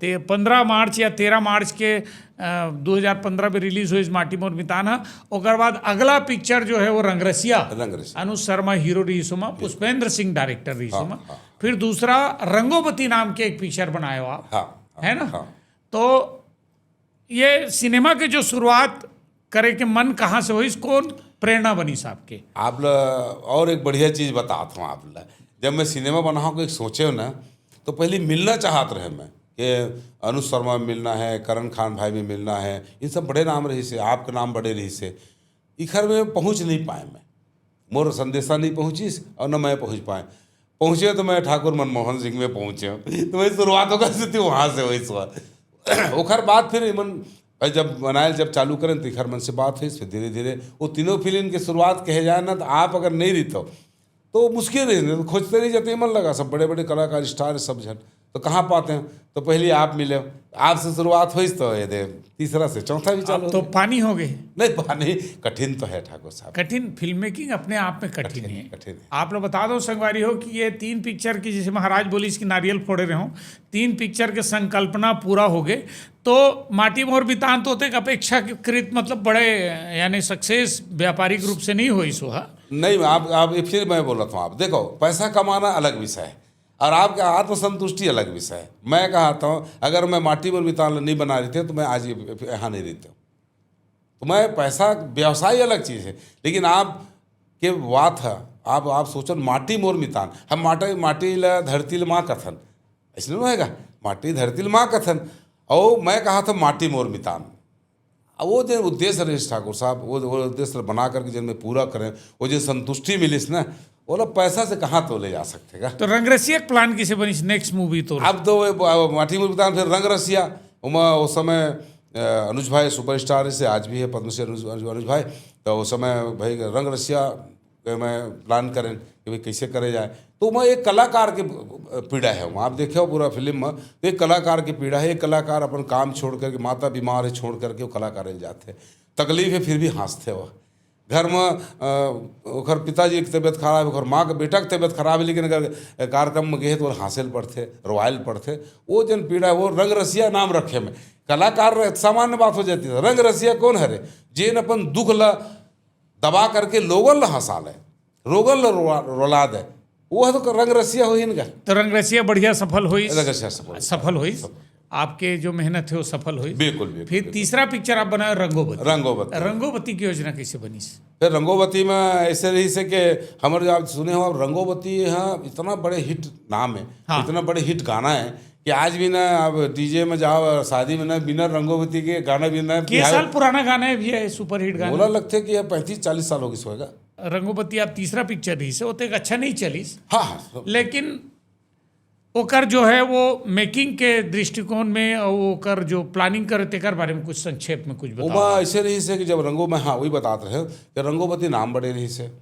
ते-, पन्द्रह मार्च या तेरह मार्च के, अ, दो हज़ार पन्द्रह में रिलीज होइस माटी मोर मितान ह। ओकर बाद अगला पिक्चर जो है वो रंगरसिया, रंगरसिया। अनुज शर्मा हीरो रहिस ओमा, पुष्पेंद्र सिंह डायरेक्टर रहिस हाँ, ओमा। हाँ। फिर दूसरा रंगोबती नाम के एक पिक्चर बनाए हो आप, हाँ, हाँ, है ना? हाँ। तो ये सिनेमा के जो शुरुआत करे के मन कहाँ से होइस, कौन प्रेरणा बनिस आपके? आप ल-, और एक बढ़िया चीज बतात हूँ आप ल। जब मैं सिनेमा बनाहूँ को एक सोचे हो ना, तो पहले मिलना चाहत रहे मैं कि अनुज शर्मा में मिलना है, करण खान भाई में मिलना है, इन सब बड़े नाम रहिस हे, आपके नाम बड़े रहिस हे। इखर में पहुँच नहीं पाए मैं, मोर संदेशा नहीं पहुँचिस और न मैं पहुँच पाए। पहुँचे तो मैं ठाकुर मनमोहन सिंह में पहुँचे हूँ। तो वही शुरुआत होगा स्थिति वहाँ से, वही सवाल। ओखर बाद फिर इमन भाई जब बनाए, जब चालू करें तो इखर मन से बात हुई, फिर धीरे धीरे वो तीनों फिल्म की शुरुआत कहे जाए ना, तो आप अगर नहीं रहितो तो मुश्किल रही, तो खोजते रही जाते, मन लगा सब बड़े बड़े कलाकार, स्टार सब झन। तो कहाँ पाते हैं? तो पहले आप मिले, आपसे शुरुआत हुई तो ये दे, तीसरा से चौथा भी चालू तो हो गया। पानी हो गए। नहीं, पानी कठिन तो है ठाकुर साहब। कठिन, फिल्म मेकिंग अपने आप में कठिन है। कठिन है। आप लोग बता दो संगवारी हो कि ये तीन पिक्चर की, जैसे महाराज बोलिस कि नारियल फोड़े रहे हो, तीन पिक्चर के संकल्पना पूरा हो गए, तो माटी मोर मितान तो एक अपेक्षाकृत मतलब बड़े, यानी सक्सेस व्यापारिक रूप से नहीं होइस हा। नहीं, आप आप फिर मैं बोल रहा हूँ, आप देखो, पैसा कमाना अलग विषय है और आपका आत्मसंतुष्टि अलग विषय है। मैं कहता हूँ, अगर मैं माटी मोर मितान नहीं बना रही थे तो मैं आज ये यहाँ नहीं रहता। तो मैं पैसा, व्यवसाय अलग चीज़ है, लेकिन आप के बात है, आप आप सोचो, माटी मोर मितान, हम माटी माटी ला धरती ला माँ कथन, ऐसे नहीं रहेगा, माटी धरती ला माँ कथन। और मैं कहा था माटी मोर मितान, अब वो जो उद्देश्य रहे ठाकुर साहब, वो वो उद्देश्य बना करके जब मैं पूरा करें, वो जो संतुष्टि मिलिस ना, वो लोग पैसा से कहाँ तो ले जा सकते का। तो रंगरसिया के प्लान किसे बनिस नेक्स्ट मूवी तो? अब तो वो, वो माटी मोर मितान, फिर रंग रसिया, उमा उस समय अ, अनुज भाई सुपरस्टार से आज भी है, पद्मश्री अनुज, अनुज, अनुज भाई। तो उस समय भाई रंग रसिया के मैं प्लान करें कि भाई कैसे करे जाए। तो मैं एक कलाकार के पीड़ा है वहाँ, आप देखे हो पूरा फिल्म में, तो एक कलाकार की पीड़ा है। एक कलाकार अपन काम छोड़ करके, माता बीमार है, छोड़ करके वो कलाकार जाते हैं, तकलीफ है फिर भी हंसते हो। घर में अ, ओकर पिताजी के तबीयत खराब है, ओकर माँ के, बेटा के तबीयत खराब है, लेकिन अगर कार्यक्रम में गए तो वो हंसे ल पड़ते, रोवाए ल पड़ते। वो जन पीड़ा है, वो रंग रसिया नाम रखे में कलाकार रहे, सामान्य बात हो जाती है। रंग रसिया कौन हरे? जेन अपन दुख ला दबा करके लोगन ला हंसा ले, लोगन ला रोवा- रोला दे, वो है तो रंग रसिया हो ही इनका। तो रंगरसिया बढ़िया सफल होइस। रंग रसिया सफल। सफल होइस। आपके जो मेहनत है वो सफल होइस। बिल्कुल, बिल्कुल, फिर बिल्कुल। तीसरा पिक्चर आप बनाए रंगोबती। रंगोबती। रंगोबती की योजना कैसे बनिस? फिर रंगोबती में ऐसे रही से कि हमर जो आप सुने हो, अब रंगोबती यहाँ इतना बड़े हिट नाम है, हाँ। इतना बड़े हिट गाना है कि आज भी ना आप डीजे में जाओ, शादी में ना, बिना रंगोबती के गाना भी ना के साल पुराना गाना है भैया, ये सुपरहिट गाना? बोला लगते कि ये पैंतीस चालीस साल हो गई होगा। रंगोबती आप तीसरा पिक्चर रहिस, वो तो एक अच्छा नहीं चलिस, हाँ, हाँ। लेकिन ओकर जो है वो मेकिंग के दृष्टिकोण में और ओकर जो प्लानिंग करे, तेकर बारे में कुछ संक्षेप में कुछ बताओ। ओमा ऐसे रही से कि जब रंगो में, हाँ, वही बतात रहे हो कि रंगोबती नाम बड़े रही से, अ,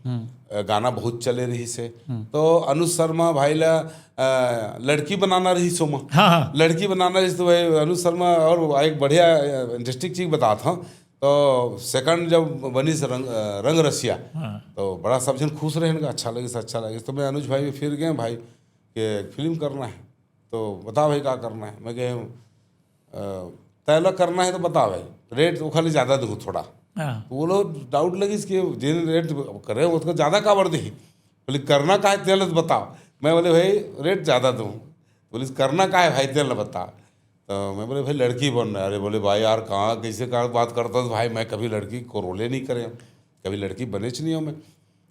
गाना बहुत चले रही से, तो अनुज शर्मा भाई ला अ, लड़की बनाना रही सोमा। हाँ, हाँ। लड़की बनाना रही तो भाई अनुज शर्मा और एक बढ़िया इंटरेस्टिंग चीज बतात हूँ। तो सेकंड जब बनी से रंग, अ, रंग रसिया, हाँ। तो बड़ा सब जन खुश रहेन का, अच्छा लगे, अच्छा लगे। तो मैं अनुज भाई भी फिर गए, भाई के फिल्म करना है, तो बता भाई क्या करना है। मैं कहे, "अ, तैला करना है तो बता भाई, रेट वो खाली ज़्यादा दूँ थोड़ा।" हाँ। तो वो लोग डाउट लगी कि जिन रेट करे उसको ज़्यादा काबर दी। बोले, "करना का है तेल तो बताओ।" मैं बोले, "भाई रेट ज़्यादा दूँ।" बोले, "करना का है भाई तेल बता।" तो मैं बोले, "भाई लड़की बन रहा है।" अरे बोले, "भाई यार कहाँ कैसे कहाँ बात करता था भाई, मैं कभी लड़की को रोले नहीं करे, कभी लड़की बने च नहीं हूँ मैं,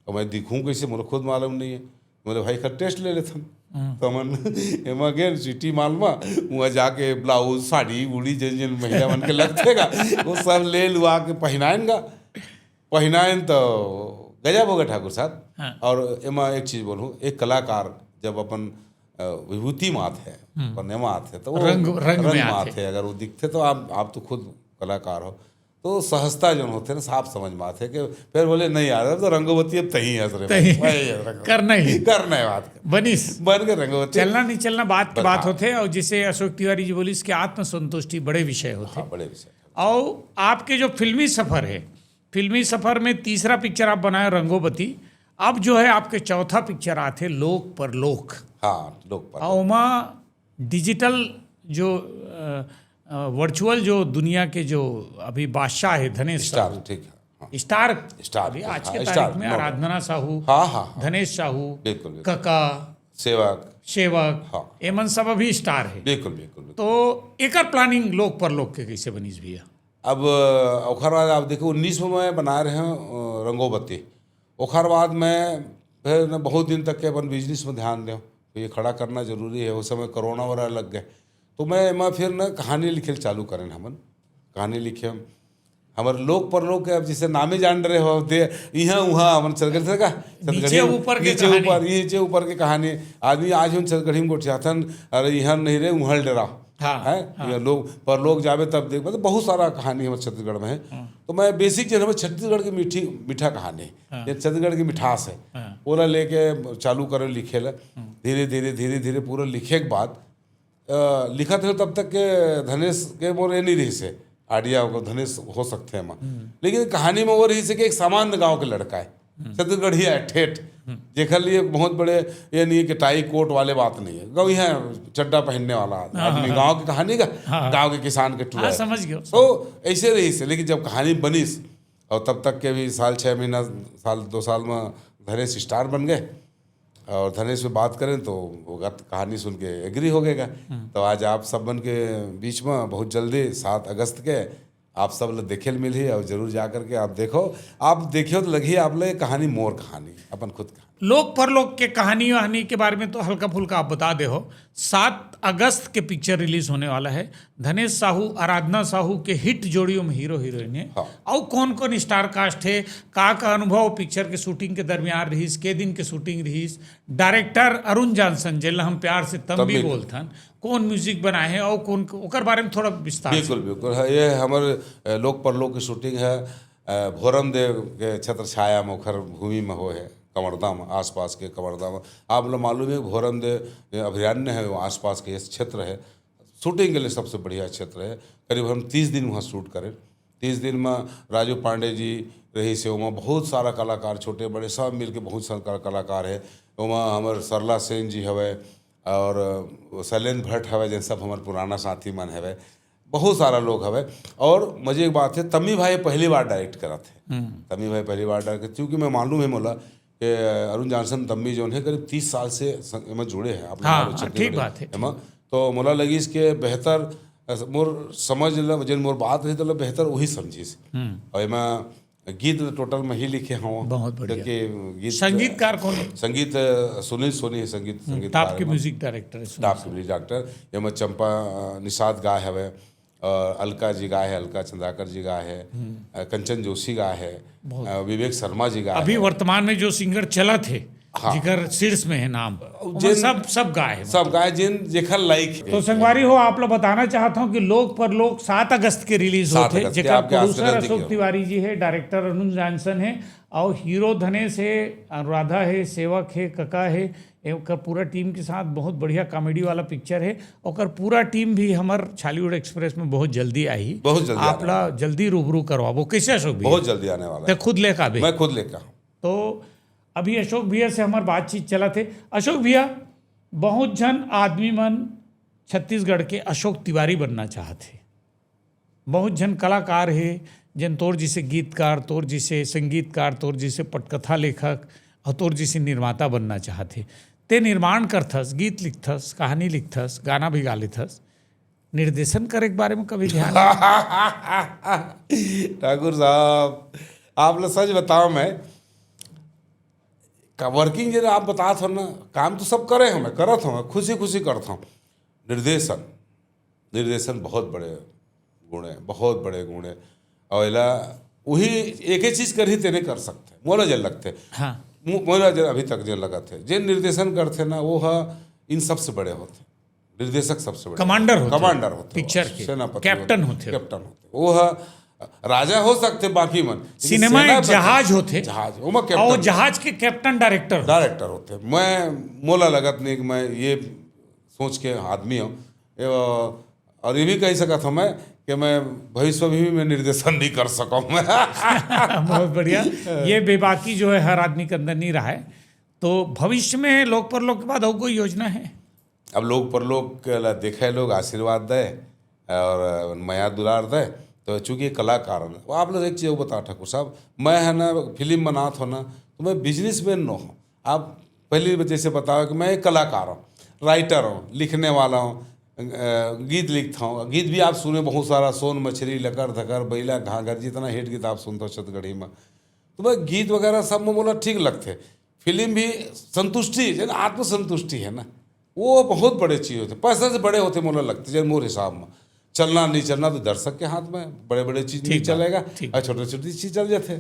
और मैं दिखूँ कैसे मुझे खुद मालूम नहीं है।" बोले, "भाई का टेस्ट ले लेथन।" तो हमन एमा गेन सिटी माल मा, वहाँ जाके ब्लाउज, साड़ी उड़ी, जिन जिन महिला मन के लगथे गा, वो सब ले लुआ के पहिनाएन गा। पहिनाएन तो गजब हो गया ठाकुर साहब। हाँ। और एमा एक चीज बोलूँ, एक कलाकार जब अपन अ, विभूति मात है, अपन एमा आत है तो वो रंग- रंग में रंग आत मात है। है। अगर वो दिखते तो आप आप तो खुद कलाकार हो, तो सहजता जो होते ना, साफ समझ में आते कि फिर बोले, "नहीं यार, अब तो रंगोबती अब तही है, सर, तही। वही है, रंगोबती। करना ही। करना है बात।" बनिस। बन के रंगोबती। चलना नहीं चलना बात की बात हाँ। होते, और जैसे अशोक तिवारी जी बोलिस कि आत्मसंतुष्टि बड़े विषय होते। हाँ, बड़े विषय। और आपके जो फिल्मी सफर है, फिल्मी सफर में तीसरा पिक्चर आप बनाए रंगोबती, अब जो है आपके चौथा पिक्चर आते लोक परलोक। हाँ, लोक पर। और ओमा डिजिटल जो वर्चुअल जो दुनिया के जो अभी बादशाह है धनेश स्टार, साहू, ठीक है। हाँ। स्टार, स्टार, अभी आज हाँ, के स्टार, तारीख में नो। आराधना साहू, हाँ, हाँ, हाँ। धनेश साहू, बिल्कुल, बिल्कुल। कका, सेवक। सेवक, हाँ। एमन सब अभी स्टार है। बिल्कुल, बिल्कुल, बिल्कुल। तो एकर प्लानिंग लोक परलोक के कैसे बनिस भैया? अब अ, ओखर बाद आप देखो, उन्नीस में मैं बना रहे हैं अ, रंगोबती। ओखर बाद मैं फिर न बहुत दिन तक के अपन बिजनेस में ध्यान दें, तो ये खड़ा करना जरूरी है। उस समय कोरोना वगैरह लग गए, तो मैं मैं फिर न कहानी लिखे चालू करें हमन। कहानी लिखे हम, हमर लोक परलोक के, अब जैसे नामे जान रहे हो, दे इहाँ उहाँ हमन छत्तीसगढ़ से का, नीचे छत्तीसगढ़ी- ऊपर के नीचे कहानी। ऊपर, नीचे ऊपर के कहानी। आदमी आज हम छत्तीसगढ़ी में गोठियाथन, अरे इहाँ नहीं रहे, उहाँ डरा हाँ, है। हाँ। ये लोग परलोक जावे तब देख, मतलब बहुत सारा कहानी हमर छत्तीसगढ़ में है। तो मैं बेसिक जो है हमर छत्तीसगढ़ की मीठी, मीठा कहानी, हाँ। ये छत्तीसगढ़ की मिठास है, हाँ। ओला लेके चालू करे लिखे ला। धीरे धीरे धीरे धीरे पूरा लिखे के बाद लिखत हे तब तक के धनेश के मोर ये नहीं रहिस हे, आइडिया को धनेश हो सकते हैं। लेकिन कहानी में वो रहिस हे कि एक सामान्य गांव के लड़का है, छत्तीसगढ़िया है ठेठ, जेकर लिए बहुत बड़े, ये नहीं है कि टाई कोट वाले बात नहीं है, गाँव यहाँ चड्डा पहनने वाला आदमी, गांव की कहानी का, गांव के किसान के टूरा है। समझ गयो। तो ऐसे रहिस हे, लेकिन जब कहानी बनिस और तब तक के भी साल छः महीना, साल दो साल में धनेश स्टार बन गए। और धनेश से बात करें तो वो कहानी सुन के एग्री हो गएगा। तो आज आप सब मन के बीच में बहुत जल्दी सात अगस्त के आप सब ल देखे ल मिलही और जरूर जा करके आप देखो। आप देखियो तो लगी आप ले कहानी मोर कहानी, अपन खुद कहानी। लोक परलोक के कहानी वहानी के बारे में तो हल्का फुल्का आप बता दे हो। सात अगस्त के पिक्चर रिलीज होने वाला है। धनेश साहू, आराधना साहू के हिट जोड़ी में हीरो हीरोइन है। हाँ। और कौन कौन स्टार कास्ट है, का का अनुभव पिक्चर के शूटिंग के दरमियान रहिस, के दिन के शूटिंग रहिस, डायरेक्टर अरुण जॉनसन, जेला हम प्यार से तम्बी बोलथन, कौन म्यूजिक बनाए हैं और कौन, ओकर बारे में थोड़ा विस्तार से। बिल्कुल, बिल्कुल। हाँ, ये हमर लोक परलोक की शूटिंग है। भोरम देव के छत्र छाया में, ओखर भूमि में हो है, कवर्धा में, आसपास के कवर्धा में। आप लोग मालूम है, भोरम देव अभयारण्य है, वो आसपास के क्षेत्र है, शूटिंग के लिए सबसे बढ़िया क्षेत्र है। करीब हम तीस दिन वहाँ शूट करें। तीस दिन में राजू पांडे जी रहिस हे, ओमा बहुत सारा कलाकार, छोटे बड़े सब मिलके बहुत सारा कलाकार है। ओमा हमर सरला सेन जी हवे और शैलेंद्र भट्ट हवे, जेन सब हमर पुराना साथी मन हवे, बहुत सारा लोग हवे। और मजे की बात है, तम्मी भाई पहली बार डायरेक्ट करत है। तम्मी भाई पहली बार डायरेक्ट, क्योंकि मैं मालूम है मोला कि अरुण जॉनसन तम्मी जोन है, करीब तीस साल से एमा जुड़े हैं आप लोग। हाँ, ठीक बात है। तो मोला लगिस के बेहतर मोर समझ ल, जेन मोर बात रही, तो बेहतर वही समझिस। और एमा गीत टोटल में ही लिखे हूँ। बहुत बढ़िया। क्योंकि गीत संगीतकार कौन है? संगीत सुनील सोनी है, संगीत संगीत टॉप के म्यूजिक डायरेक्टर है। टॉप के म्यूजिक डायरेक्टर। एमा चंपा निषाद गाय हवे, अलका जी गाय है, अलका चंद्राकर जी गाय है, कंचन जोशी गाय है, विवेक शर्मा जी गाय अभी है। वर्तमान में जो सिंगर चलत है, हाँ। जिकर शीर्ष में है नाम, जिन, सब सब गाय है, सब गाय जिन जेखर लाइक है। तो संगवारी हो, आप लोग बताना चाहता हूँ कि लोक परलोक सात अगस्त के रिलीज होते, जेकर प्रोड्यूसर अशोक तिवारी जी है, डायरेक्टर अरुण जॉनसन है और हीरो धनेश है, अनुराधा है, सेवक है, कका है, एकर पूरा टीम के साथ बहुत बढ़िया कॉमेडी वाला पिक्चर है। ओकर पूरा टीम भी हमर छालीवुड एक्सप्रेस में बहुत जल्दी आई, बहुत जल्दी आप ला जल्दी रूबरू करवाबो। कैसे अशोक भैया? बहुत जल्दी आने वाला है। खुद लेकर आबे? मैं खुद लेकर। तो अभी अशोक भैया से हमार बातचीत चलत है। अशोक भैया, बहुत झन आदमी मन छत्तीसगढ़ के अशोक तिवारी बनना चाहत है, बहुत झन कलाकार हे, जेन तोर जैसे गीतकार, तोर जैसे संगीतकार, तोर जैसे पटकथा लेखक और तोर जैसे निर्माता बनना चाहत हे। ते निर्माण करथस, गीत लिखथस, कहानी लिखथस, गाना भी गा लेथस, निर्देशन करे के बारे में कभी ध्यान? ठाकुर साहब, आप लोग सच बताओ, मैं वर्किंग जे आप बतात हो ना, काम तो सब करे हूँ मैं, करत हूँ, खुशी खुशी करता हूँ। निर्देशन निर्देशन बहुत बड़े गुण है, बहुत बड़े गुण है। और एला वही एक ही चीज करही तेने कर सकते, मोला जल लगते। हाँ। मोला जल अभी तक जल लगत है, जे निर्देशन करते ना, वो हा इन सबसे बड़े होते, निर्देशक सबसे बड़े कमांडर होते, कमांडर होते, पिक्चर के सेनापति, कैप्टन होते, कैप्टन होते। वो हा राजा हो सकते बाकी मन, सिनेमा एक जहाज होते, जहाज, ओमा कैप्टन, जहाज के कैप्टन डायरेक्टर, डायरेक्टर होते। मैं मोला लगत नहीं कि मैं ये सोच के आदमी हूँ। और ये भी कह सकता हूँ मैं कि मैं भविष्य में भी मैं निर्देशन नहीं कर सकूँ मैं। बहुत बढ़िया। ये बेबाकी जो है हर आदमी के अंदर नहीं रहा है। तो भविष्य में लोक परलोक के बाद और कोई योजना है? अब लोक परलोक ला देखे, लोग आशीर्वाद दे और मया दुलार दे। तो चूंकि कलाकार हन, वो आप लोग एक चीज़ बता ठाकुर साहब, मैं है ना फिल्म बनात हो ना, तो मैं बिजनेसमैन न हूँ। आप पहले जैसे बताओ कि मैं एक कलाकार हूँ, राइटर हूँ, लिखने वाला हूँ, गीत लिखता हूँ। गीत भी आप सुने बहुत सारा, सोन मछली, लकर धकर, बैला घाघर, जितना हिट गीत आप सुनते हो छत्तीसगढ़ी में, तो मैं गीत वगैरह सब में बोला ठीक लगते। फिल्म भी संतुष्टि, जन आत्मसंतुष्टि है ना, वो बहुत बड़े चीज होते, पैसा से बड़े होते मोला लगते, जन मोर हिसाब में। चलना नहीं चलना तो दर्शक के हाथ में, बड़े बड़े चीज नहीं चलेगा, और छोटे छोटे चीज चल जाते।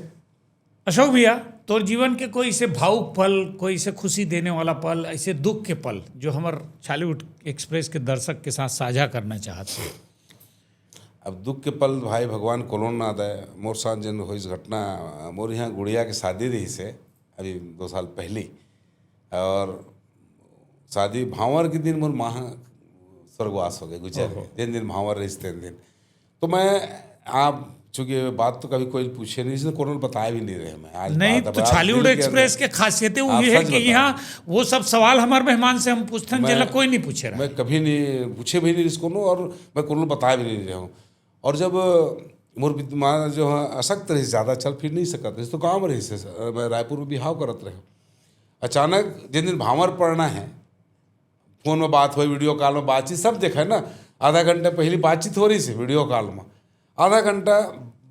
अशोक भैया, तोर जीवन के कोई से भावुक पल, कोई से खुशी देने वाला पल, ऐसे दुख के पल जो हमार छालीवुड एक्सप्रेस के दर्शक के साथ साझा करना चाहते हैं? अब दुख के पल भाई भगवान कोलोन ना दे। मोर साथ जन होइस घटना, मोर यहाँ गुड़िया के शादी रहिस हे अभी दो साल पहली, और शादी भांवर के दिन मोर माँ स्वर्गवास हो गए, गुजर गए, जिन दिन भांवर रहिस तेन दिन। तो मैं, आप चूंकि ये बात तो कभी कोई पूछे नहीं, इसने कोनो ल बताए भी नहीं रहे मैं। आज नहीं बात तो अब आज छालीवुड दिल के एक्सप्रेस अंदर के खासियत आप ये है सच कि बताएं। यहाँ वो सब सवाल हमारे मेहमान से हम पूछते हैं, मैं- जेला कोई नहीं पूछे रहा। मैं कभी नहीं पूछे भी नहीं इसको नो, और मैं कोनो ल बताए भी नहीं रहा हूँ। और जब मोर पित- माँ जो है अशक्त रहिस, ज़्यादा चल फिर नहीं सकत रहिस, तो गाँव में रहिस, मैं रायपुर में बिहाव करत रहे। अचानक जिन दिन भांवर पड़ना है, फोन में बात होई, वीडियो कॉल में बातचीत सब देखे ना, आधा घंटा पहली बातचीत हो रहिस वीडियो कॉल में, आधा घंटा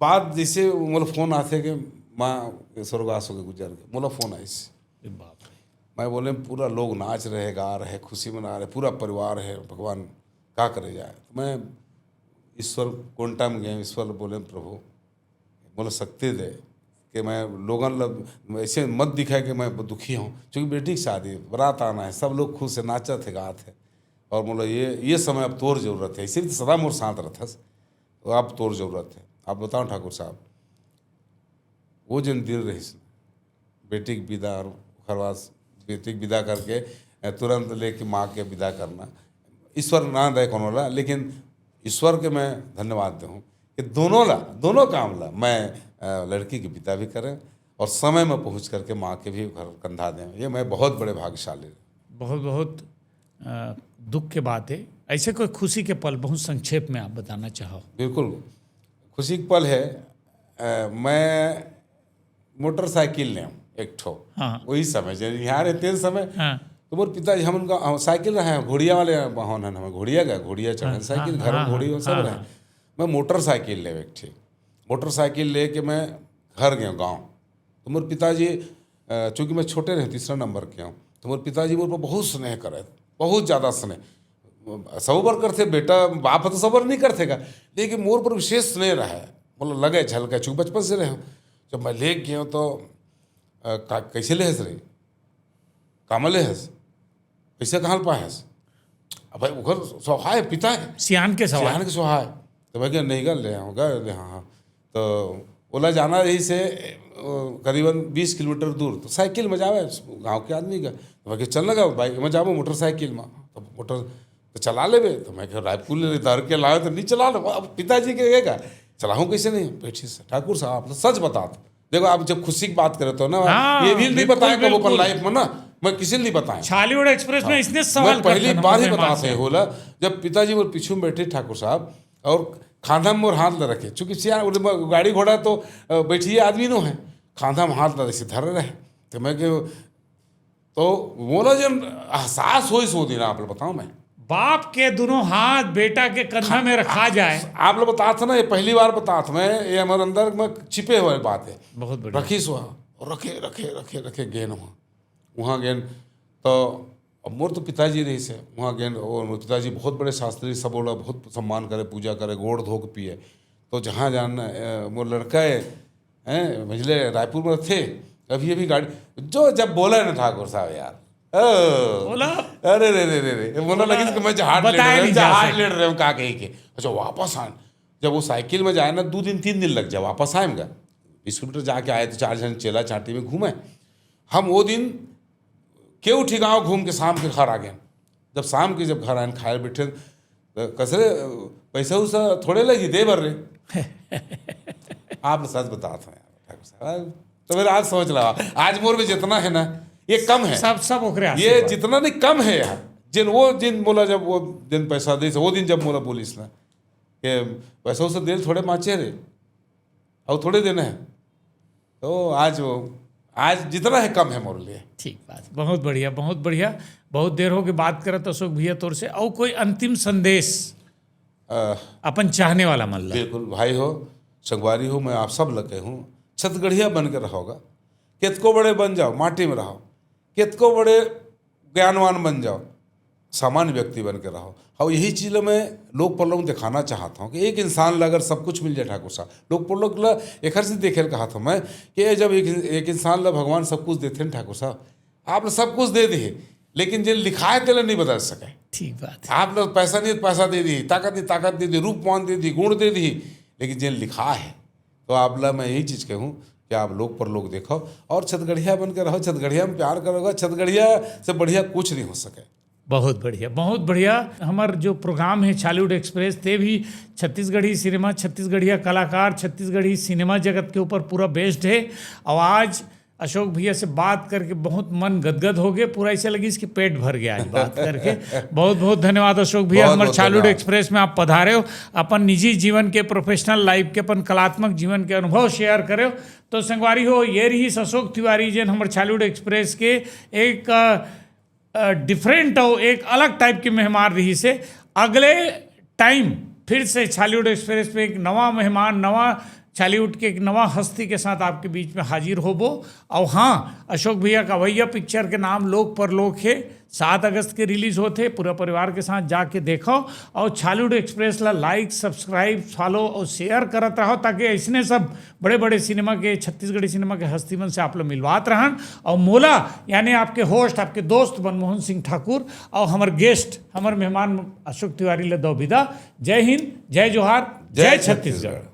बाद जैसे मोला फोन आथे कि माँ स्वर्गवास होके गुजर गए, मोला फोन आइस। बाप रे। मैं बोले, पूरा लोग नाच रहे, गा रहे, खुशी मना रहे, पूरा परिवार है, भगवान का करे जाए। तो मैं ईश्वर कोंटा में गए, ईश्वर बोले, प्रभु मोला शक्ति दे कि मैं लोगन ल ऐसे मत दिखाए कि मैं दुखी हूँ, क्योंकि बेटी की शादी, बारात आना है, सब लोग खुश है, नाचत है, गात है, और मोला ये ये समय अब तोर जरूरत है, इसीलिए तो सदा मोर साथ रहथस, तो अब तोर जरूरत है। आप बताओ ठाकुर साहब, वो जिन दिन रहिस, बेटी के विदा, और ओकर बाद बेटी के विदा करके, अ, तुरंत लेके माँ के विदा करना, ईश्वर ना दे कोनो ला, लेकिन ईश्वर के मैं धन्यवाद देहूँ कि दोनों ला, दोनों काम ला मैं, अ, लड़की के विदा भी करें और समय में पहुँच करके माँ के भी घर कंधा दें। ये मैं बहुत बड़े भाग्यशाली। बहुत बहुत अ, दुख के बात है। ऐसे कोई खुशी के पल बहुत संक्षेप में आप बताना चाहो? बिल्कुल, खुशी के पल है। अ, मैं मोटरसाइकिल लें एक ठो, हाँ। वही समय जब यहाँ रहते हैं समय, हाँ। तो मोर पिताजी, हम उनका, हम साइकिल रहे हैं, घोड़िया वाले होन हन, हमें घोड़िया गया, घोड़िया चढ़े, हाँ, साइकिल हाँ, घर में हाँ, घोड़ी और सब हाँ, रहे। हाँ। मैं मोटरसाइकिल ले एक ठे, मोटरसाइकिल लेके मैं घर गया गाँव। तो मोर पिताजी, अ, चूंकि मैं छोटे रहे, तीसरा नंबर के हूँ, तो मोर पिताजी मोर पर बहुत स्नेह करे, बहुत ज़्यादा स्नेह। सब बर करथे बेटा, बाप तो सब बर नहीं करथे का, लेकिन मोर पर विशेष स्नेह रहे, मतलब लगे झलके, चूंकि बचपन से रहे। जब मैं लेके गया तो, अ, का, कैसे लेहस रे, कामा लेहस, पैसा कहाँ ले पाहस? अब भाई ओकर स्वभाव है, पिता है, सियान के सवाल। सियान के स्वभाव है। तो मैं क्या नहीं कर ले, हाँ, गए ले, हाँ, हाँ। तो ओला जाना रहिस हे, अ, करीबन बीस किलोमीटर दूर, तो साइकिल में जावे, गाँव के आदमी का। तो मैं क्या, चल ना गा, बाइक में जाबो, मोटरसाइकिल में। तो मोटर तो चला लेबे। तो मैं क्या, रायपुर ले धर के लावे तो नहीं चला ले। अब पिताजी के ये का, चलाऊँ कैसे नहीं? बैठी से, ठाकुर साहब, आप सच बता दो। देखो, आप जब खुशी की बात करे तो ना, हाँ, ये भी नहीं बिल्कुल, बताया कब अपन बिल्कुल। लाइफ में ना, मैं किसी ने नहीं बताया। छालीवुड एक्सप्रेस में इसने सवाल मैं पहली करते हैं बार ही हमारे बता मेहमान से से। होला, जब पिताजी मोर पीछू में बैठे ठाकुर साहब, और खांधा में मोर हाथ ला रखे, चूंकि सियान, वो गाड़ी घोड़ा तो, अ, बैठिए आदमी नो है, खांधा में हाथ ला ऐसे धरे रहे। तो मैं कहो, तो मोला जन एहसास होइस वो दिन, आप लोग बताओ मैं। बाप के दोनों हाथ बेटा के कंधा में रखा जाए। आप लोग बतात ना, ये पहली बार बतात मैं, ये हमारे अंदर में छिपे हुए बात है। बहुत बढ़िया। रखिस हुआ, रखे, रखे, रखे, रखे गेन हुआ। वहाँ गेन, तो अब मोर तो पिताजी रहिस हे, वहाँ गेन, और मोर पिताजी बहुत बड़े शास्त्री, सब ओला बहुत सम्मान करे, पूजा करे, गोड़ धो के पिए। तो जहाँ जान, अ, मोर लड़का है, हैं, मझले रायपुर में थे, अभी, अभी गाड़ी, जो जब बोला ना ठाकुर साहब यार, ओ, बोला? अरे रे रे रे रे, बोला लगिस कि मैं जहाज बताया लेट रहे, नहीं जा जहाज सकता। लेट रहे, का कही के। अच्छा, वापस आए, जब वो साइकिल में जाए ना, दो दिन, तीन दिन लग जाए, वापस आए हम, बीस किलोमीटर जाके आए तो चार जन चेला चाटी में घूमे। हम वो दिन केवटी गांव घूम के शाम के घर आ गए। जब शाम के जब घर आए, खाए बैठे, तो कस रे, पैसा उसा थोड़े लगी दे बर रे। आप लोग सच बतात हैं यार, ठाकुर साहब। तो फिर आज समझ ला, आज मोर में जितना है ना, ये कम है। सब, सब ओकरे ये आशीर्वाद। जितना नहीं, कम है यार। जिन वो, जिन बोला, जब वो दिन पैसा दे, वो दिन जब मोला बोलिस ना कि पैसा उसा दे, थोड़े बाँचे रे, और थोड़े देना है, तो आज वो, आज जितना है कम है मोर लिए। ठीक बात, बहुत बढ़िया, बहुत बढ़िया। बहुत देर हो गई बात करत अशोक भैया तोर से। और कोई अंतिम संदेश अ, अपन चाहने वाला मन ला? बिल्कुल भाई हो, संगवारी हो, मैं आप सब लगे हूँ, छतगढ़िया बन के रहोगा। कितको बड़े बन जाओ, माटी में रहो, कितको बड़े ज्ञानवान बन जाओ, सामान्य व्यक्ति बन के रहो। और यही चीज मैं लोक परलोक में दिखाना चाहता हूँ कि एक इंसान ला अगर सब कुछ मिल जाए ठाकुर साहब, लोक परलोक ला एक हर चीज देखे ला कहा था मैं कि ये जब एक, एक इंसान ला भगवान सब कुछ देते हैं ठाकुर साहब, आप लोग सब कुछ दे दिए, लेकिन जे लिखा है तेला नहीं बदल सके। ठीक बात है। आप लोग पैसा नहीं, पैसा दे दी, ताकत नहीं, ताकत दे दी, रूपवान दे दी, गुण दे दी, लेकिन जे लिखा है, तो आप ला मैं यही चीज कहूँ कि आप लोक परलोक देखो और छतगढ़िया बन के रहो। छतगढ़िया में प्यार करोगा, छतगढ़िया से बढ़िया कुछ नहीं हो सके। बहुत बढ़िया, बहुत बढ़िया। हमर जो प्रोग्राम हे छॉलीवुड एक्सप्रेस, ते भी छत्तीसगढ़ी सिनेमा, छत्तीसगढ़िया कलाकार, छत्तीसगढ़ी सिनेमा जगत के ऊपर पूरा बेस्ड हे। अउ आज अशोक भैया से बात करके बहुत मन गदगद हो गे, पूरा ऐसे लगिस कि पेट भर गया आज बात करके। बहुत बहुत धन्यवाद अशोक भैया, बहुत हमर बहुत छॉलीवुड धन्यवाद। एक्सप्रेस में आप पधारे हो, अपन निजी जीवन के, प्रोफेशनल लाइफ के, अपन कलात्मक जीवन के अनुभव शेयर करे हो। तो संगवारी हो, ये रहिस अशोक तिवारी, जेन हमर छॉलीवुड एक्सप्रेस के एक डिफरेंट और एक अलग टाइप के मेहमान रहिस हे। अगले टाइम फिर से छॉलीवुड एक्सप्रेस में एक नवा मेहमान, नवा छॉलीवुड के एक नवा हस्ती के साथ आपके बीच में हाजिर होबो। अउ हाँ, अशोक भैया का अवइया पिक्चर के नाम लोक परलोक हे, सात अगस्त के रिलीज होथे। पूरा परिवार के साथ जाके देखो अउ छॉलीवुड एक्सप्रेस ला लाइक, सब्सक्राइब, फॉलो अउ शेयर करत रहो, ताकि ऐसने सब बड़े बड़े सिनेमा के, छत्तीसगढ़ी सिनेमा के हस्ती मन से आप लोग मिलवात रहन। अउ मोला, यानी आपके होस्ट, आपके दोस्त मनमोहन सिंह ठाकुर, अउ हमर गेस्ट, हमर मेहमान अशोक तिवारी ले दो विदा। जय हिंद, जय जोहार, जय छत्तीसगढ़।